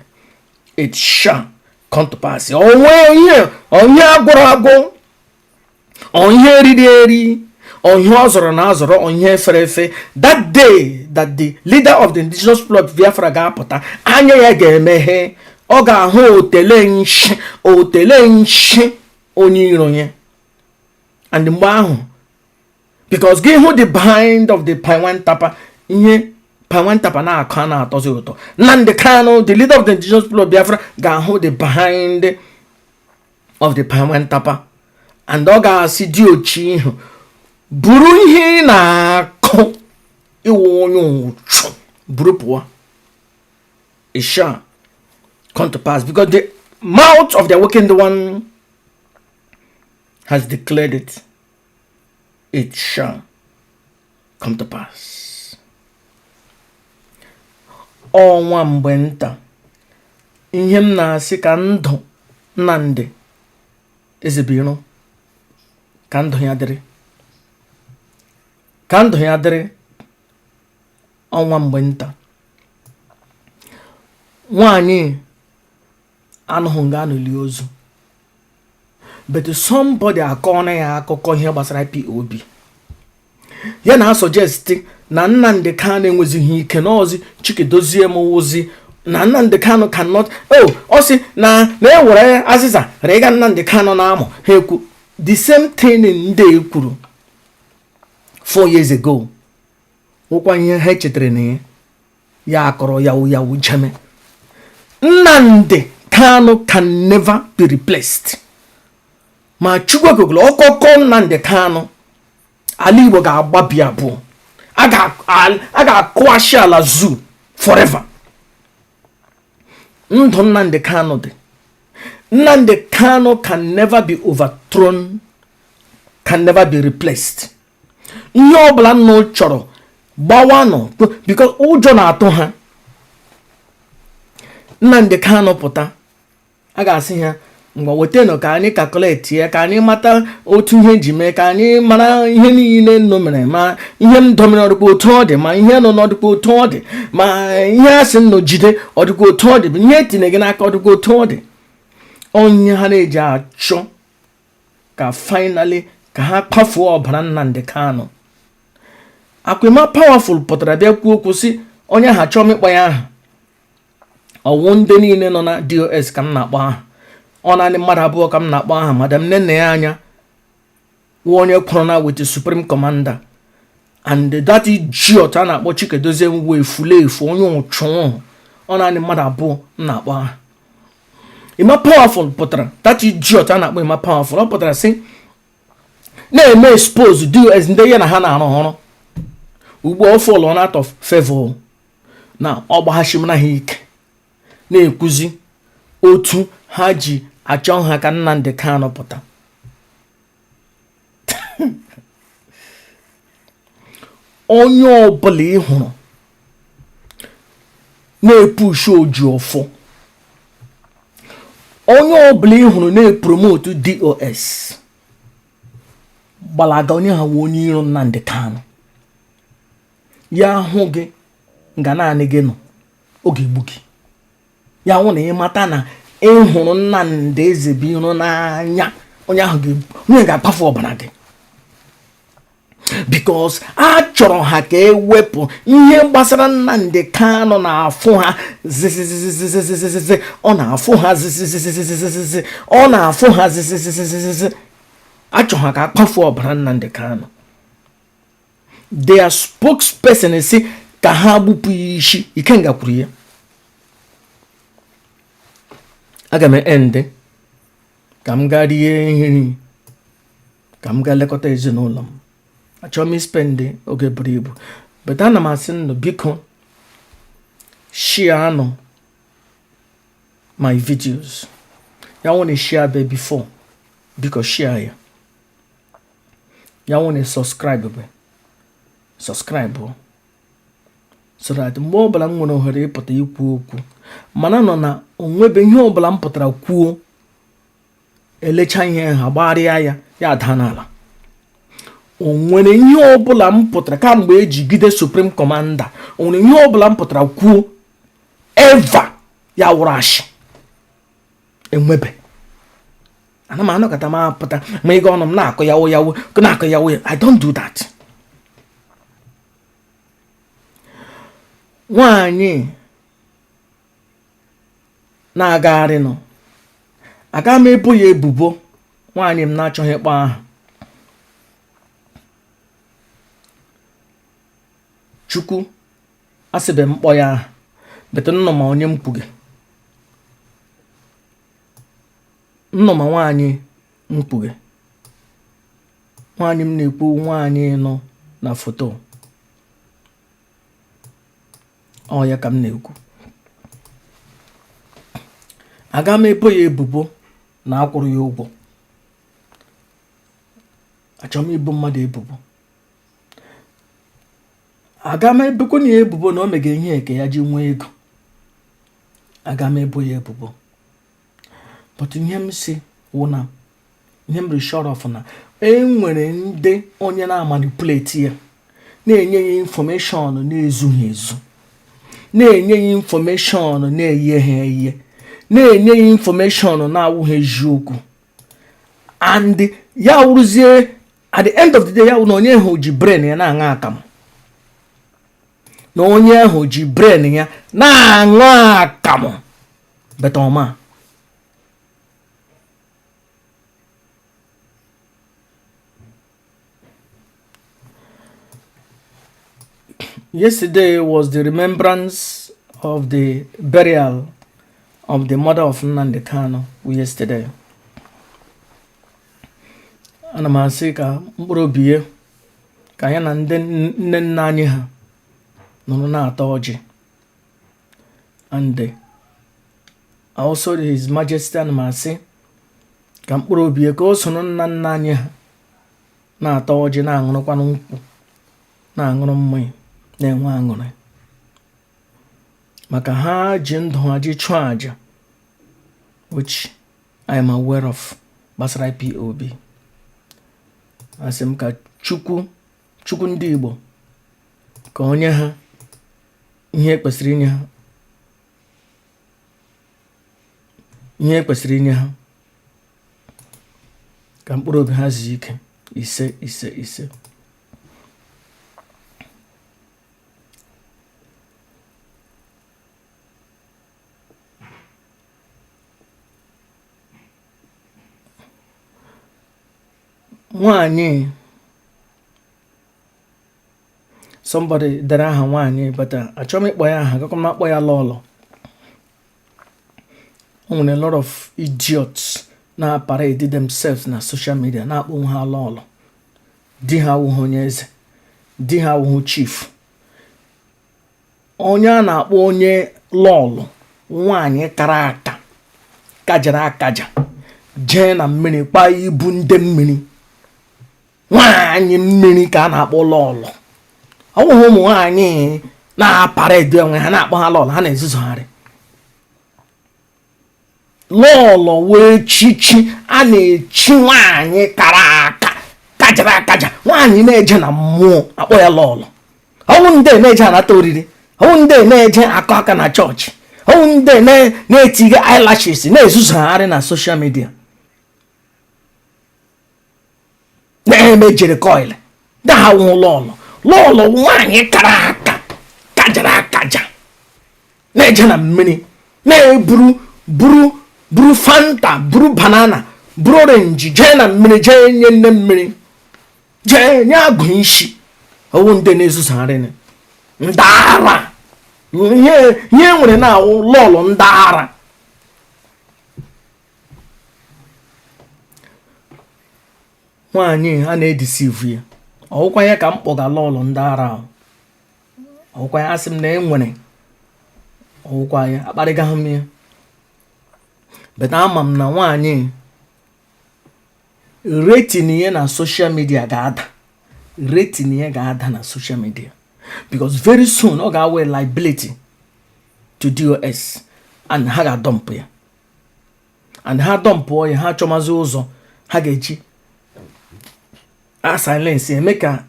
It shall come to pass. Onwe ihe onye agwụrụ agwụ, onye riri eri, onye ọ zọrọ na azọrọ, onye fere efe, that day that the leader of the Indigenous People of Biafra ga-apụta, anya ya ga-emeghe, ọ ga-ahụ otele nshi otele nshi onye iro ya. And mgbe ahụ, because gị hụ the behind of the Paiwan Tapa, ihe Paiwan Tapa na-akọ a na-atọzi ụtọ. Nnamdi Kanu, the leader of the Indigenous People of Biafra, ga-ahụ the behind of the Paiwan Tapa and ọ ga-asị dị ochi ihu buru ihe ị na-akụ iwu onye ụchụ buru pụọ. It shall come to pass because the mouth of the awakened one has declared it. It shall come to pass. Ọnwa mgbe nta ihe m na-asị ka ndụ Nnamdi Ezebiro, ka ndụ ya dịrị, ka ndụ ya dịrị. Ọnwa mgbe nta nwaanyị anụghị nga anụli ozu, but somebody akọọna ya akụkọ ihe gbasara IPOB ya na suggest na Nnamdi Kanu enwezighị ike n'ozi Chikedozie m wụzi na Nnamdi Kanu cannot. Oh, ọ sị na na-ewere azịza rịga Nnamdi Kanu na-amụ ha ekwu the same thing ndị kwuru 4 years ago, nwụkwa ihe ha chetara na ya ya akọrọ yawu yawu jeme. Nnamdi Kanu can never be replaced. Ma Chukwu okokolo ọkọkọ Nnamdi Kanu, ala Igbo ga-agbabi abụọ, a ga-akụwashi ala zoo forever. Ndụ Nnamdi Kanu dị, Nnamdi Kanu can never be overthrown, can never be replaced. Ihe ọbụla nnụ chọrọ gbawanụ, because ụjọ na-atụ ha. Nnamdi Kanu pụta, a ga-asị ha ngwa wetanụ ka anyị calculate ya, ka anyị mata otu ihe ji mee, ka anyị mara ihe niile nnụ mere, ma ihe m domere ọdịkwa otu ọ dị, ma ihe nọ n'ọdịkwa otu ọ dị, ma ihe a sị nnụ jide ọdịkwa otu ọ dị, bụ ihe etinye gị n'aka ọdịkwa otu ọ dị. Onye ha na-eji achọ ka finally ka ha kpafuo ọbara Nnamdi Kanu. Akwịma powerful pụtara bịa kwuo okwu sị onye ha chọọ m ịkpọ ya aha ọwụ ndị niile nọ na DOS ka m na-akpọ aha. Ọ naanị mmadụ abụọ ka m na-akpọ aha, madam nne nna ya anya wụ onye kwụrụ na with the supreme commander and that idiot a na-akpọ Chikedozie wụ efulefu onye ụchụ. Ọ naanị mmadụ abụọ m na-akpọ aha. Emma Powerful pụtara, that idiot a na-akpọ Emma Powerful, ọ pụtara sị na-eme expose DOS ndị ya na ha na-arụ ọrụ. Ugbu a ọ fall on out of favor na ọ gbaghachimara ha ike na-ekwuzi otu ha ji achọ ha ka Nnamdi Kanu pụta. Onye ọbụla ị hụrụ na-epushu Ojiọfọ, onye ọbụla ị hụrụ na-epromote DOS, gbalaga. Onye ha wụ onye iro Nnamdi Kanu. Ya hụ gị nga naanị gị nọ, ọ ga-egbu gị. Ya hụ na ị mata na ị hụrụ Nnamdi Ezebiro n'anya, onye ahụ onye ga-akpafu ọbara gị, because a chọrọ ha ka ewepụ ihe gbasara Nnamdi Kanu na-afụ ha zizizizizizizizi, ọ na-afụ ha zizizizizizizi, ọ na-afụ ha zizizizizizi. Achọ ha ka akpafu ọbara Nnamdi Kanu. Their spokesperson si ka ha gbupụ ya isi. Ikenga kwuru ya. Aga m end ka m gaa rie nri, ka m gaa lekọta ezinụlọ m. Achọrọ m ispend oge buru ibu, but ana m asị nnụ, biko share nụ my videos. Ya nwụ na share be before, biko share ya. Ya nwụ na subscribe be subscribe, so that mgbe ọbụla m nwere ohere ịpụta ikwu okwu, mana nọ na onwebe ihe ọbụla m pụtara kwuo, elecha ihe ha gbagharịa ya, ya daa n'ala. O nwere ihe ọbụla m pụtara kamgbe ejigide Supreme Commander, o nwere ihe ọbụla m pụtara kwuo ever ya wụrụ ashị? Enwebe. Ana m anọkọta m apụta ma ịga ọnụ m na-akụ yawo yawo, na-akụ yawo ya. I don't do that. Nwaanyị na-agagharị nọ, aga m ebo ya ebubo. Nwaanyị m na-achọghị ịkpọ aha, Chukwu asịbe m kpọ ya aha, bete nnọ ma onye m kwuge nnọ ma nwaanyị m kwuge. Nwaanyị m na-ekwu, nwaanyị nọ na foto, ọ ya ka m na-ekwu. Aga m ebo ya ebubo na akwụrụ ya ụgwọ. Achọrọ m ibo mmadụ ebubo. Aga m ebekwa na ya ebubo na o mega ihe eke ya ji nwee ego. Aga m ebo ya ebubo, but ihe m si wụ na ihe m dị sure of na e nwere ndị onye na-amanipulate ya, na-enye ya information na-ezughị ezu, na-enye ya information na-eye ha eye, na-enye ya information na-awụghị eziokwu. And ya wụrụzie, at the end of the day, ya wụ na onye ahụ ji brain ya na-aṅụ akamụ, na onye ahụ ji brain ya na-aṅụ akamụ beta ọma. Yesterday was the remembrance of the burial of the mother of Nnamdi Kanu yesterday. Ana m asị ka mkpụrụ obi ya, ka ya na ndị nne nna anyị ha nọrọ na-ata ọjị. And also His Majesty, ana m asị ka mkpụrụ obi ya, ka o soro nna nna anyị ha na-ata ọjị, na-aṅụrụkwanụ nkwụ, na-aṅụrụ mmanya, na-enwe aṅụrị, maka ha ji ndụ ha ji chụọ àjà, which I am aware of, gbasara IPOB. Asị m ka Chukwu, Chukwu ndị Igbo, ka onye ha ihe kwesịrị inye ha, ihe kwesịrị inye ha, ka mkpụrụ obi ha zuo ike. Ise, ise, ise. Nwanyị, somebody dere aha nwaanyị, but achọghị m ịkpọ ya aha, agakwa m akpọ ya lọlọ. O nwere a lot of idiots na-parade themselves na social media, na-akpọ onwe ha lọlọ. Di ha awụghị onye eze, di ha awụghị chief. Onye a na-akpọ onye lọlọ, nwaanyị kara aka, kajara akaja, jee na mmiri kpaa ibu ndị mmiri, nwaanyị mmiri ka a na-akpọ lọlọ. Ọ bụghị ụmụ nwaanyị na-aparade onwe ha na-akpọ ha lọlọ. Ha na-ezuzugharị. Lọlọ wee chichi a na-echi nwaanyị kara aka, kajara akaja, nwaanyị na-eje na mmụọ, akpọ ya lọlọ. Ọwụ ndị na-eje anata oriri, ọwụ ndị na-eje akọ aka na chọọchị, ọwụ ndị na-etinye eyelashes, na-ezuzugharị na social media, na-eme jere coil daha. Wụ lọlọ, lọlọ nwaanyị kara aka, kajara akaja, na-eje na mmiri, na-eburu buru buru Fanta, buru banana, buru orange, jee na mmiri, jee nye nne mmiri, jee nye agụ isi. Ọwụ ndị na-ezuzugharị, ndị ara. Ihe ihe nwere na-awụ lọlọ ndị ara. Nwaanyị a na-edeceive ya. Ọwụkwa ya ka m kpọga lọlọ ndị ara ahụ. Ọwụkwa ya asị m na e nwere. Ọwụkwa ya akparịgaghị m ya, but ama m na nwaanyị rating ya na social media ga-ada, rating ya ga-ada na social media, because very soon ọ ga-awe liability to DOS and ha ga-adump ya, and ha dumpụọ ya, ha chọmazi ụzọ ha ga-eji a silence, eme ka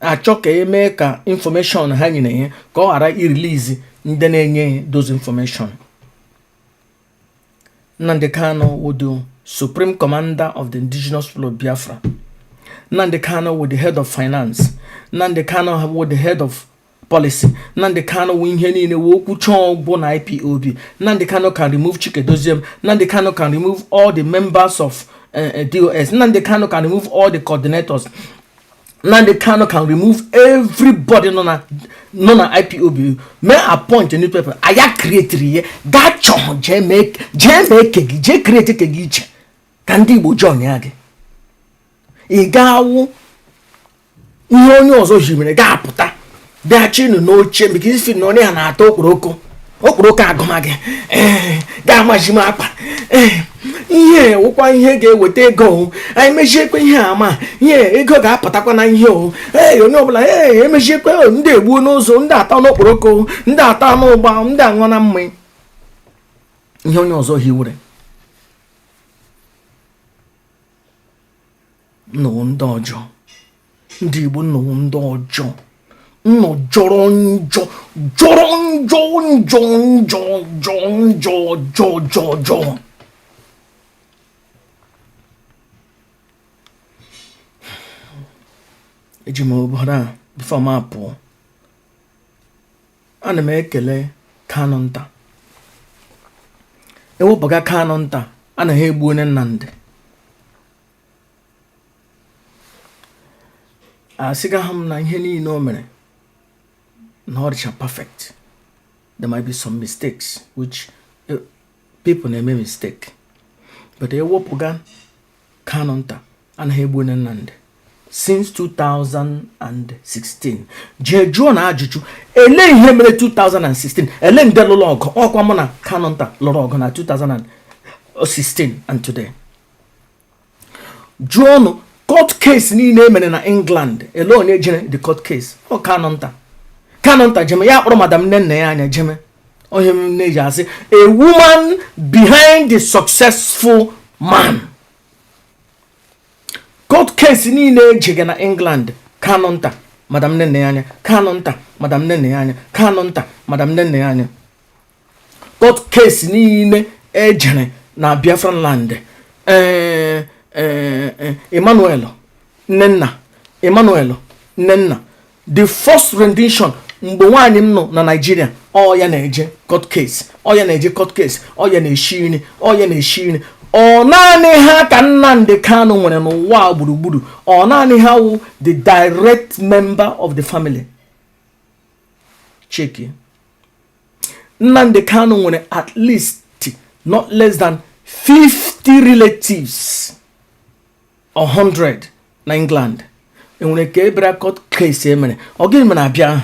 achọ ka eme ka information ha nyere ya ka ọ ghara irelease ndị na-enye those information. Nnamdi Kanu wụ the supreme commander of the Indigenous People of Biafra. Nnamdi Kanu wụ the head of finance. Nnamdi Kanu wụ the head of policy. Nnamdi Kanu wụ ihe niile, wụ okwu chọọ ọgwụ na IPOB. Nnamdi Kanu can remove Chikedoziem. Nnamdi Kanu can remove all the members of DOS. Nnamdi Kanu can remove all the coordinators. Nnamdi Kanu can remove everybody nọ na IPOB, mee appoint a new people. Aya create ihe gaa chọọ, jee mee ke gị, jee create ke gị iche ka ndị Igbo join ya gị. Ị ga-awụ ihe onye ọzọ himere ga-apụta bịachinu n'oche maka isi na onye ha na-ata okporoko, okporoko agụma gị. Ee, ga-amaji m akpa. Ee, ihe wụkwa ihe ga-eweta ego o. Anyị mechiekwe ihe ama ihe ego ga-apụtakwa na ihe o. Ee, onye ọbụla, ee, emechiekwe o, ndị egbuo n'ụzọ, ndị ata n'okporoko, ndị ata n'ụgba, ndị aṅụ na mmanya, ihe onye ọzọ hiwere. Nnụwụ ndị ọjọọ, ndị Igbo, nnụwụ ndị ọjọọ, nnụ jọrọ njọ, jọrọ njọ, njọ, njọ, njọ, njọ, jọ, jọ, jọ. Eji m obodo a before m apụọ, ana m ekele Kanu nta. Ewepụga Kanu nta, anaghị egbu onye Nnamdị. Asịgaghị m na ihe niile o mere na ọ dịcha perfect. There might be some mistakes, which people na-eme mistake, but ewepụga Kanu nta, anaghị egbu onye Nnamdị since 2016. Jee jụọ na ajụjụ, ele ihe mere 2016? Ele ndị lụrụ ọgụ? Ọkwa mụ na Kanu nta lụrụ ọgụ na 2016 and today. Jụọnụ court case niile e mere na England, ele onye jere the court case? Ọ Kanu nta. Kanu nta jeme ya, kpọrọ madam nne nna ya anya jeme. Onye m na-eji asị a woman behind the successful man. Court case niile ejega na England, Kanu nta, madam nne nna ya anya, Kanu nta, madam nne nna ya anya, Kanu nta, madam nne nna ya anya. Court case niile ejere na Biafran land, ee, Emmanuel Nnenna, Emmanuel Nnenna, the first rendition mgbe nwaanyị m nọ na Nigeria, ọ ya na-eje court case, ọ ya na-eje court case, ọ ya na-eshi nri, ọ ya na-eshi nri. Ọ naanị ha ka Nnamdi Kanu nwere n'ụwa gburugburu? Ọ naanị ha wụ the direct member of the family? Check. Nnamdi Kanu nwere at least not less than 50 relatives or 100 na England. Enwere ka ebere court case emere? Ọ gịnị mere abịa ahụ?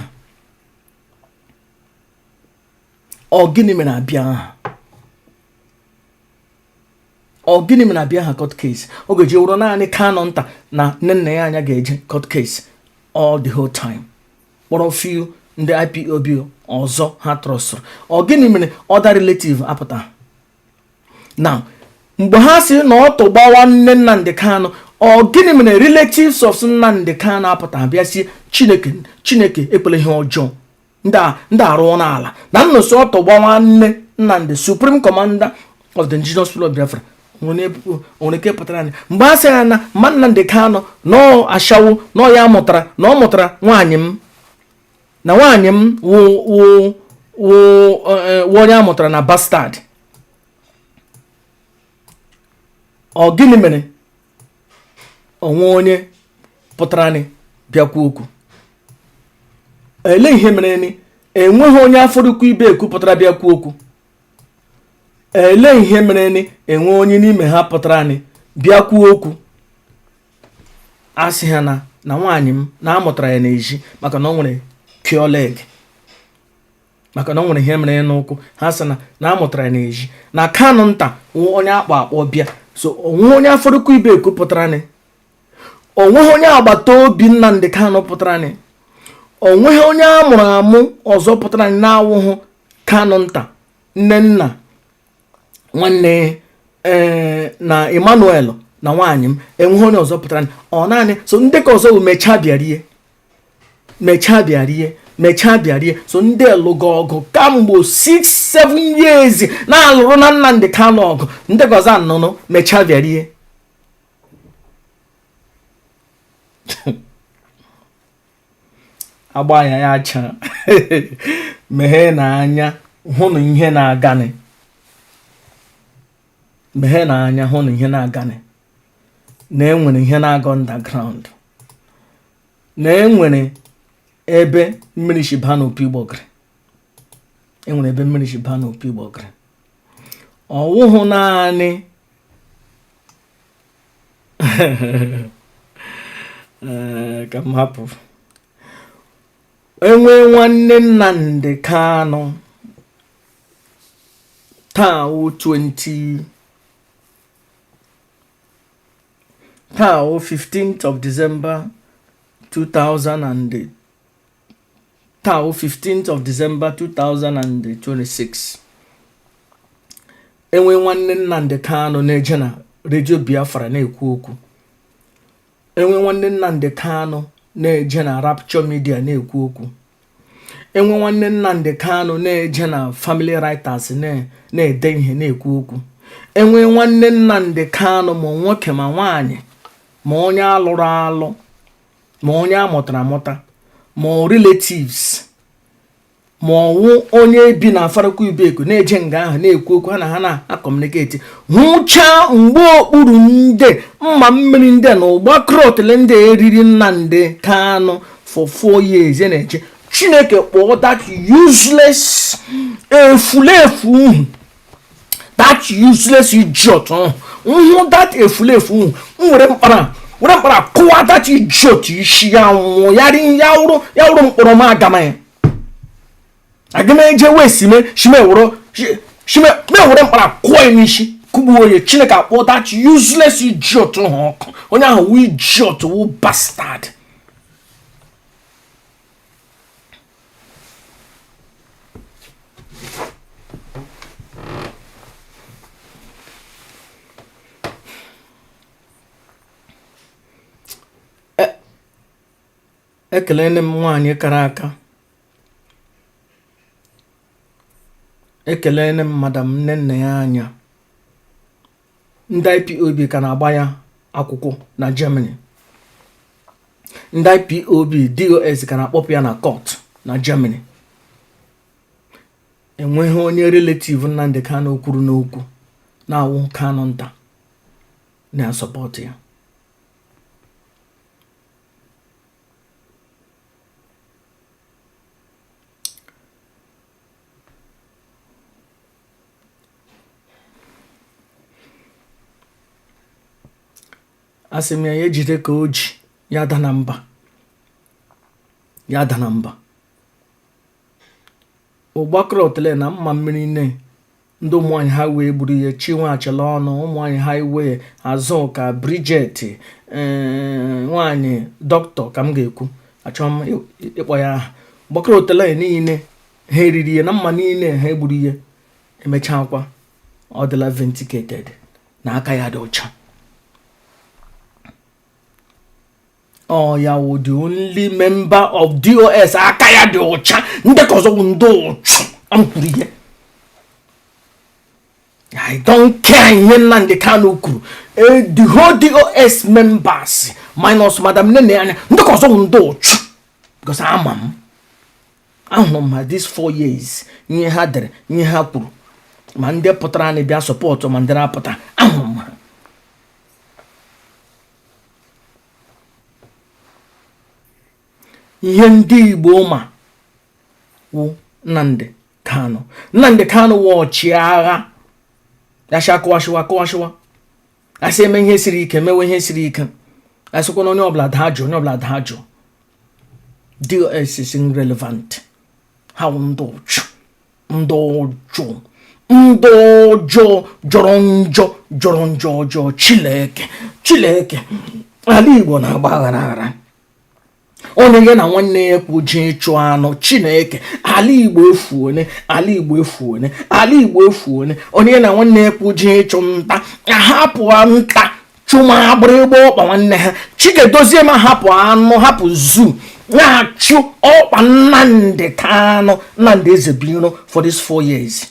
Ọ gịnị mere abịa ahụ? Ọ gịnị mere abịa ha court case? Ọ ga-eji wụrụ naanị Kanu nta na nne nna ya anya ga-eje court case all the whole time, kpọrọ few ndị IPOB ọzọ ha trustụrụ. Ọ gịnị mere other relative apụta now mgbe ha si na ọ tụgbawa nne Nnamdi Kanu? Ọ gịnị mere relatives of Nnamdi Kanu apụta bịa si Chineke, Chineke ekpele ihe ọjọọ ndị arụọ n'ala na nnọsọ ọtọgba nwanne Nnamdi, supreme commander of the indigenous people of Biafra, nwere ike pụtara anyị mgbe a sị ya na mma Nnamdi Kanu na ashawo na ya mụtara na ọ mụtara nwaanyị m na nwaanyị m wụ wụ wụ wụ onye a mụtara na bastard. Ọ gịnị mere onwe onye pụtara anyị bịakwa okwu? Ele ihe mere ni enweghị onye Afaraukwu Ibeku pụtara bịa kwuo okwu? Ele ihe mere ni enwe onye n'ime ha pụtara anyị bịa kwuo okwu? A sị ha na nwaanyị m na amụtara ya n'ezi maka na ọ nwere cure leg, maka na ọ nwere ihe mere n'ụkwụ. Ha sị na amụtara ya n'ezi na Kanu nta wụ onye akpọ akpọ bịa. So onwe onye Afaraukwu Ibeku pụtara anyị, onweghị onye agbata obi Nnamdi Kanu pụtara anyị, onweghị onye a mụrụ amụ ọzọ pụtara anyị na-awụhụ Kanu nta, nne nna nwanne ee na Emmanuel na nwaanyị m. Enweghị onye ọzọ pụtara anyị, ọ naanị so ndị ka ọzọ bụ mechaa bịarie, mechaa bịarie, mechaa bịarie. So ndị lụgo ọgụ kamgbe 6 7 years na-alụrụ na Nnamdi Kanu ọgụ, ndị ka ọzọ anụnụ mechaa bịarie. Agba ya ya acha. Meghee n'anya hụ na ihe na-aganị, meghee n'anya hụ na ihe na-aganị, na enwere ihe na-aga underground, na enwere ebe mmiri si baa n'opi ụgbọgịrị, enwere ebe mmiri si baa n'opi ụgbọgịrị. Ọwụhụ naanị ka m hapụ. Enwe nwanne Nnamdi Kanu taa wụ 20, taa wụ 15th of December 2000 and taa wụ 15th of December 2026. Enwe nwanne Nnamdi Kanu na-eje na redio Biafra na-ekwu okwu, enwe nwanne Nnamdi Kanu na-eje na Rapture Media na-ekwu okwu, enwe nwanne Nnamdi Kanu na-eje na Family Writers na-ede ihe na-ekwu okwu, enwe nwanne Nnamdi Kanu, ma nwoke ma nwaanyị, ma onye alụrụ alụ, ma onye amụtara amụta, ma relatives, ma ọwụ onye bi na Afaraukwu Ibeku na-eje nga ahụ na-ekwu okwu, ha na ha na-acommunicate, hụchaa mgbe okpuru ndị mma mmiri ndị na ụgbakọrọtele ndị eriri Nnamdi Kanu for 4 years na-eche. Chineke kpọọ that useless efulefu uhu, that useless idiot nhụ, that efulefu uhu. M were mkpara, were mkpara kụwa that idiot isi ya nwụọ ya ya wụrụ ya wụrụ mkpọrọ m. Agama ya aga m eje wee sime shime wụrụ shime me were mkpara kụọ ya n'isi, kụgbuo ya. Chineke akpọ that useless idiot hụ ọkụ. Onye ahụ wụ idiot, wụ bastard. Ekelene m nwaanyị kara aka, ekelene m madam nne nna ya anya. Ndị IPOB ka na-agba ya akwụkwọ na Germany. Ndị IPOB DOS ka na-akpọpụ ya na court na Germany. Enweghị onye relative Nnamdi Kanu kwuru n'okwu na-awụ Kanu nta na-asupport ya. Asị m ya, ya ejide ka o ji ya da na mba, ya da na mba. Ụgbakọrọtele na mma mmiri nne ndị ụmụnwaanyị ha wee gburu ya. Chinwe Achịla ọnụ ụmụnwaanyị highway, Azụka Bridget, ee, nwaanyị dọkịta ka m ga-ekwu, achọghị m ịkpọ ya aha. Gbakọrọtele niile ha eriri ya na mma niile ha egburu ya. Emechakwa ọ dịla vindicated na aka ya dị ọcha. Ọ ya wụ the only member of DOS aka ya dị ọcha. Ndị ka ọzọ wụ ndị ụchụ. M kwuru ihe, I don't care ihe Nnamdi Kanu kwuru. The whole DOS members minus Madam Nene Anya, ndị ka ọzọ wụ ndị ụchụ, because ama m, ahụrụ m ha these 4 years, ihe ha dere, ihe ha kwuru, ma ndị pụtara anyị bịa support, ma ndị na-apụta, ahụrụ m ha. Ihe ndị Igbo ma wụ Nnamdi Kanu. Nnamdi Kanu wụ ọchịagha ya sị akụwasịwa akụwasịwa, asị eme ihe siri ike, mewe ihe siri ike, asịkwa na onye ọbụla daa jụụ, onye ọbụla daa jụụ. DOS is irrelevant. Ha wụ ndị ụchụ, ndị ọjọọ, ndị ọjọọ, jọrọ njọ, jọrọ njọ ọjọọ. Chileke, Chileke, ala Igbo na-agba aghara aghara. Onye ya na nwanne ya kwu ji ịchụ anụ. Chineke, ala Igbo efuone, ala Igbo efuone, ala Igbo efuone. Onye ya na nwanne ya kwu ji ịchụ nta, ahapụ nta chụma agbịrịgba ọkpa nwanne ha. Chigedozie ma hapụ anụ, hapụ zoo, na-achụ ọkpa Nnamdi Kanu, Nnamdi Ezebiro, for these 4 years.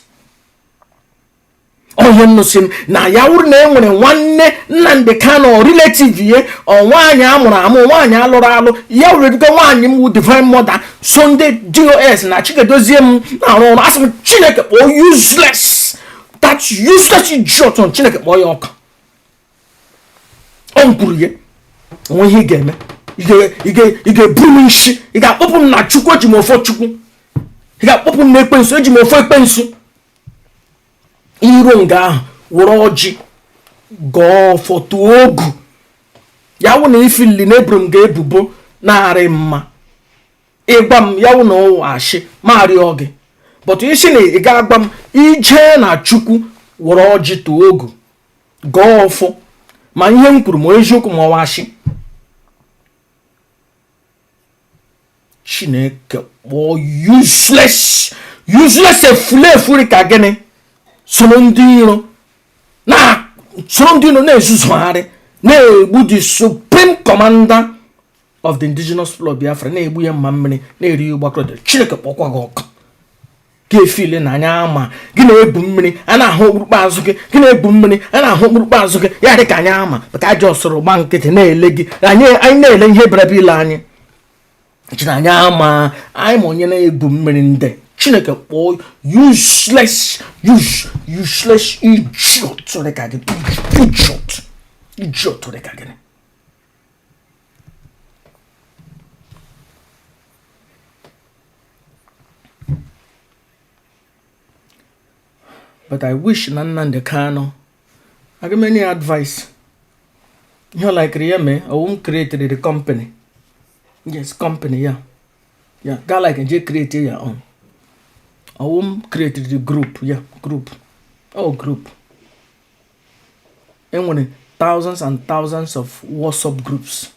Onye nnụsị m na ya wụrụ na e nwere nwanne Nnamdi Kanu, relative ye, ọ nwaanyị amụrụ amụ, nwaanyị alụrụ alụ, ya were bido nwaanyị m wụ divine mother, so ndị DOS na Chigedozie m na-arụ ọrụ. Asị m Chineke kpọọ useless, that useless idiot, Chineke kpọọ ya ọkụ. Ọ m kwuru ya, onwe ihe ị ga-eme, ị ga-eburu m nshi, ị ga-akpọpụ m na Chukwu, eji m ofo Chukwu, ị ga-akpọpụ m na ekpensu, eji m ofo ekpensu. Iru nga ahụ, were ọjị gọọ ọfọ, tụọ ogu ya wụ na ifili na eburu m ga-ebubo na-arị mma ịgwa m ya wụ na ụwa ashị ma arịọ gị, but isi na ị ga-agwa m, ijee na Chukwu, were ọjị, tụọ ogu, gọọ ọfọ, ma ihe m kwuru ma eziokwu ma ọwa ashị. Chineke kpọọ useless, useless efulefu ka gịnị soro ndị iro na soro ndị iro na-ezuzugharị, na-egbu the supreme commander of the Indigenous People of Biafra, na-egbu ya mma mmiri, na-eri ya ụgbakọrọ. Chineke kpọkwa gị ọkụ. Ka efile na anya ama gị na-ebu mmiri a na-ahụ okpurukpe azụ gị, gị na-ebu mmiri a na-ahụ okpurukpe azụ gị, ya dị ka anya ama maka ajọ ọsọrọ gba nkịtị na-ele gị. Anyị na-ele ihe bịara ile anyị china anya ama anyị ma onye na-ebu mmiri ndị. Chineke kpọọ useless, useless idiot dị ka gị, idiot, idiot dị ka gị. But I wish na Nnamdi Kanu, aga m enye advice ihe ọ likere ya mee. Ọwụ m created the company, yes, company ya ya ga like je create ya own. Ọwụ m created the group ya, group, oh, group. Enwere thousands and thousands of WhatsApp groups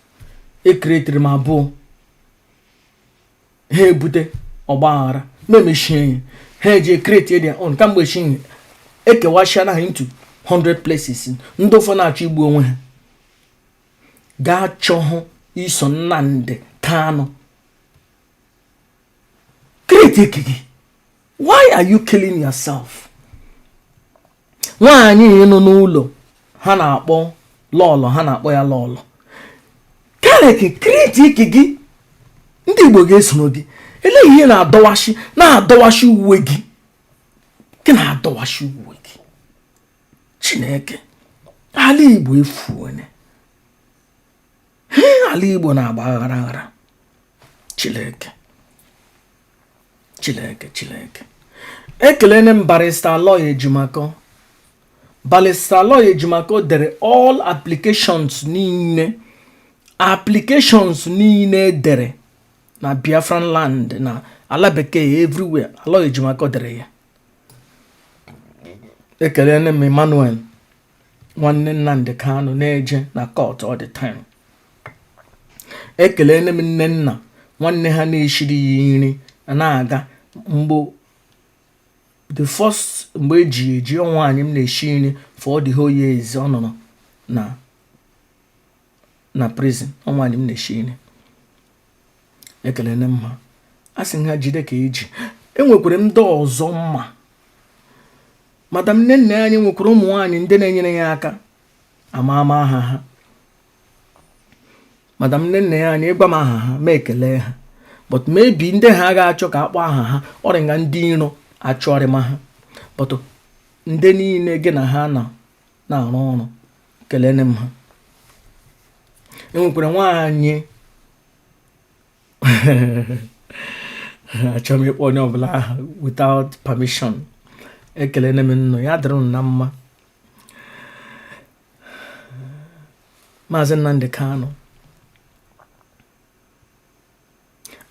e created m abụọ, ha ebute ọgbaghara, ma emechie ya, ha eji create their own. Kamgbe echi ekewachia ha into 100 places. Ndị ụfọdụ na-achọ igbu onwe ha, gaa chọhụ iso Nnamdi Kanu create eke gị. Why are you killing yourself? Nwaanyị nọ n'ụlọ ha na-akpọ lọlọ, ha na-akpọ ya lọlọ kareke, create ike gị, ndị Igbo ga-esoro gị. Elee ihe na-adọwashi, na-adọwashi uwe gị, gị na-adọwashi uwe gị? Chineke, ala Igbo efuone, ala Igbo na-agba aghara aghara. Chineke, Chineke, Chineke. Ekelene m Barrister Lawyer Ejimakor. Barrister Lawyer Ejimakor dere all applications niile, applications niile dere na Biafran land, na ala bekee, everywhere. Lawyer Ejimakor dere ya. Ekelene m Emmanuel, nwanne Nnamdi Kanu, na-eje na court all the time. Ekelene m nne nna nwanne ha na-eshiri ya nri na-aga. Mgbe the first, mgbe eji eji nwaanyị m na-eshi nri for all the whole years ọ nọrọ na Na prison, ọ nwaanyị m na-eshi nri. Ekelene m ha, a sị ha jide ka iji. Enwekwara ndị ọzọ mma. Madam Nnenne anyị nwekwara ụmụ nwaanyị ndị na-enyere ya aka, ama ama aha ha. Madam Nnenne anyị, ịgwa m aha ha, ma ekele ha, but maybe ndị ha ga-achọ ka akpọ aha ha, ọrịa nga ndị iro achọrịma ha. But ndị niile gị na ha nọ na-arụ ọrụ, kelene m ha. Enwekwara nwaanyị, achọrọ m ịkpọ onye ọbụla aha without permission. Ekelene m nnụ, ya dịrị unu na mma. Maazị Nnamdi Kanu,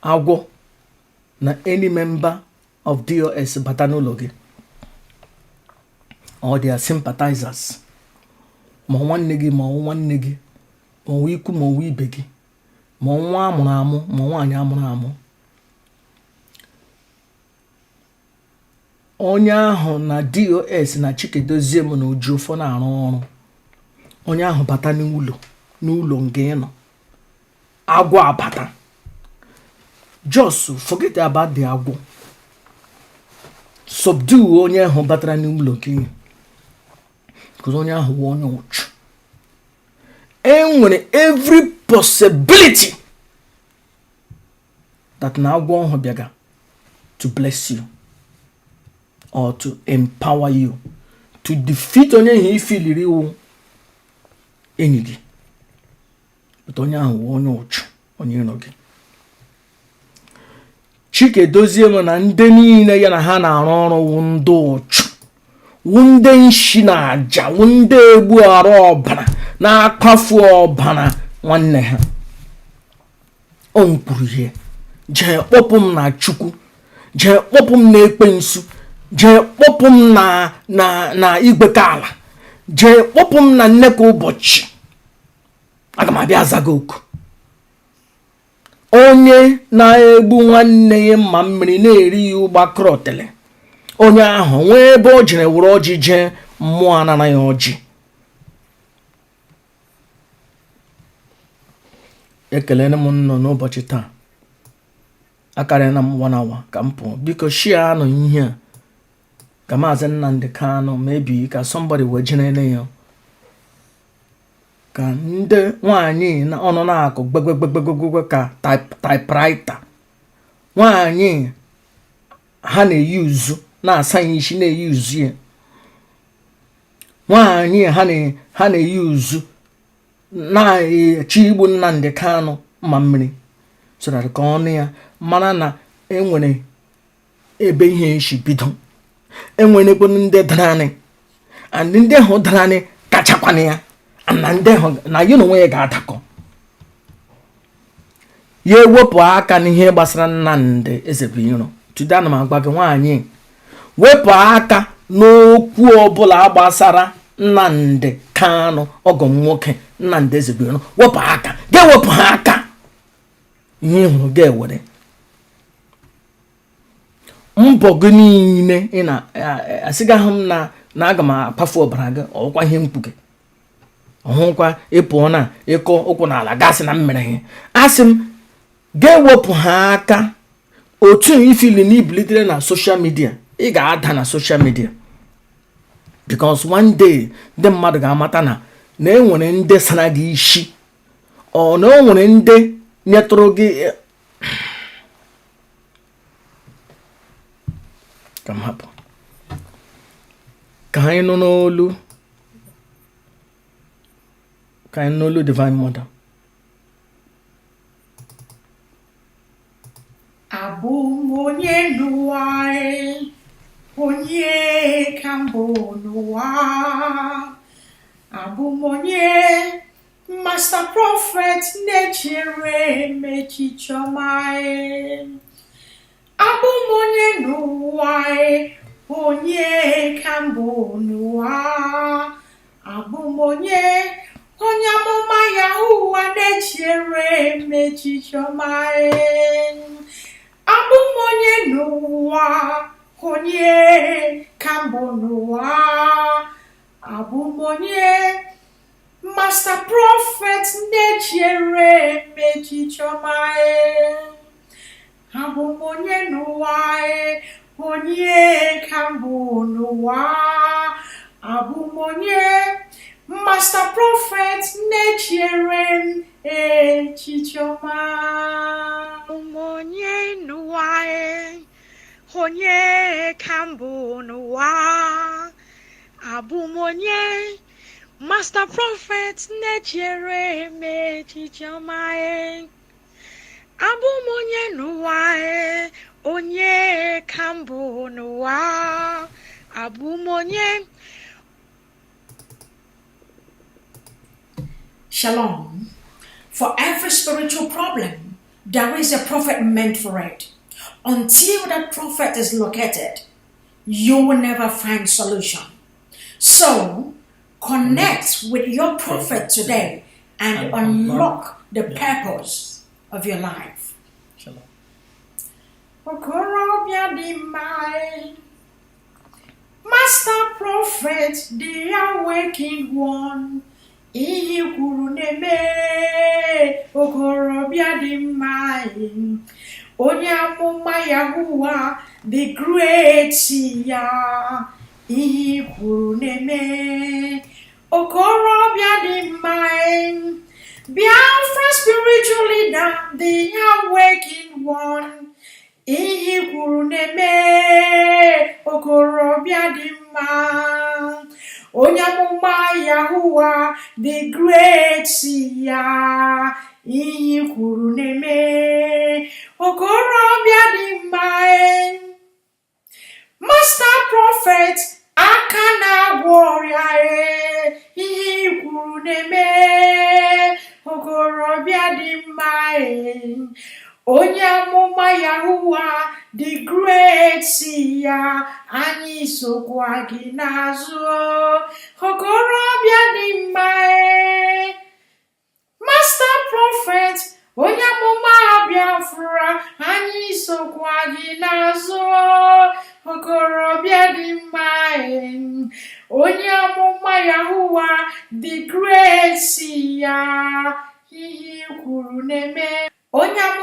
agwọ na any member of DOS bata n'ụlọ gị or their sympathizers, ma nwanne gị, ma ọ nwanne gị, ma ọ ikwu, ma ọ ibe gị, ma nwa amụrụ amụ, ma nwaanyị amụrụ amụ, onye ahụ na DOS na Chika Edoziem na Ejiofor na-arụ ọrụ, onye ahụ bata n'ụlọ, n'ụlọ nga ị nọ, agwọ abata. Just forget about the agwọ, subdue onye ahụ batara n'ụlọ gị, because onye ahụ wụ onye ụchụ. Enwere every possibility that na agwọ ahụ bịaga to bless you or to empower you to defeat onye ahụ ị feeliri wụ enyi gị, but onye ahụ wụ onye ụchụ, onye iro gị. Chika Edoziem na ndị niile ya na ha na-arụ ọrụ wụ ndị ụchụ, wụ ndị nshi na aja, wụ ndị egbu arụ ọbara, na-akwafu ọbara nwanne ha. O kwuru ihe, jee kpọpụ m na Chukwu, jee kpọpụ m na ekwensu, jee kpọpụ m na na na igwekala, jee kpọpụ m na nneka ụbọchị, aga m abịa aza gị oku. Onye na-egbu nwanne ya mma mmiri, na-eri ya ụgba krọtịlị, onye ahụ nwee ebe o jere were ọjị jee, mmụọ anara ya ọjị. Ekelere m nnọ n'ụbọchị taa. Akarịa na m one hour ka m pụọ. Biko share nụ ihe a ka Maazị Nnamdi Kanu, maybe ka somebody wee jerene ya, ka ndị nwaanyị na ọnụ na-akụ gbegbegbegbegbegbe ka typewriter, nwaanyị ha na-eyuzu na-asa ya isi, na-eyuzu ya, nwaanyị ha na-eyuzu na-eche igbu Nnamdi Kanu mma mmiri, so that ka ọnụ ya mara na enwere ebe ihe esi bido, enwere ekwe ndị dara anyị, and ndị ahụ dara anyị kachakwana ya na ndị ahụ na ya na onwe ya ga-adakọ. Ya ewepụ aka n'ihe gbasara Nnamdi Ezebiro. Today ana m agwa gị, nwaanyị, wepụ aka n'okwu ọbụla gbasara Nnamdi Kanu, ọgọ m nwoke Nnamdi Ezebiro. Wepụ aka, ga-ewepụ ha aka, ihe ị hụrụ ga-ewere mbọ gị niile. Ị na-asịgaghị m na na aga m akpafu ọbara gị, ọkwa ihe mkpu gị ọhụkwa ịpụọ na ịkọ ụkwụ n'ala gasị na mmere ihe. Asị m ga-ewepụ ha aka. Otu ị feeli na i bilitere na social media, ị ga-ada na social media, because one day ndị mmadụ ga-amata na na enwere ndị sara gị isi, ọ na o nwere ndị nyetụrụ gị. Ka m hapụ ka anyị nụ n'olu, ka anyị nụ n'olu Divine Mother. Abụ m onye n'ụwa, onye ka mbụ n'ụwa. Abụ m onye Master Prophet na-echere m echiche ọma. Abụ m onye n'ụwa, onye ka mbụ n'ụwa. Abụ m onye onye amụma Yahuwa na-echere m echiche ọma. Abụ m onye n'ụwa, onye ka mbụ n'ụwa. Abụ m onye Master Prophet na-echere m echiche ọma e. Abụ m onye n'ụwa e, onye ka m bụ n'ụwa. Abụ m onye. Master Prophet na-echere m echiche ọma. Abụ m onye n'ụwa e, onye ka m bụ n'ụwa. Abụ m onye. Master Prophet na-echere m echiche ọma e. Abụ m onye n'ụwa e, onye ka m bụ n'ụwa. Abụ m onye. Shalom. For every spiritual problem, there is a prophet meant for it. Until that prophet is located, you will never find solution. So, connect with your prophet today and unlock the purpose of your life. Shalom. Okorobịa dị mma e. Master Prophet, the awakened one, ihe i kwuru na-eme. Okorobịa dị mma e. Onye amụma Yahuwa, the great ya, ihe i kwuru na-eme. Okorobịa dị mma e. Biafra spiritual leader, the awakened one, ihe i kwuru na-eme. Okorobịa dị mma, onye amụma Yahuwa, the great ya, ihe i kwuru na-eme. Okorobịa dị mma e. Master Prophet, aka na-agwọ ọrịa e, ihe i kwuru na-eme. Okorobịa dị mma e. Onye amụma Yahuwa, the great ya, anyị sokwa gị n'azụ. Okorobịa dị mma e. Master Prophet, onye amụma Biafra, anyị sokwa gị n'azụ. Okorobịa dị mma e. Onye amụma Yahuwa, the great ya, ihe i kwuru na-eme. Onye amụma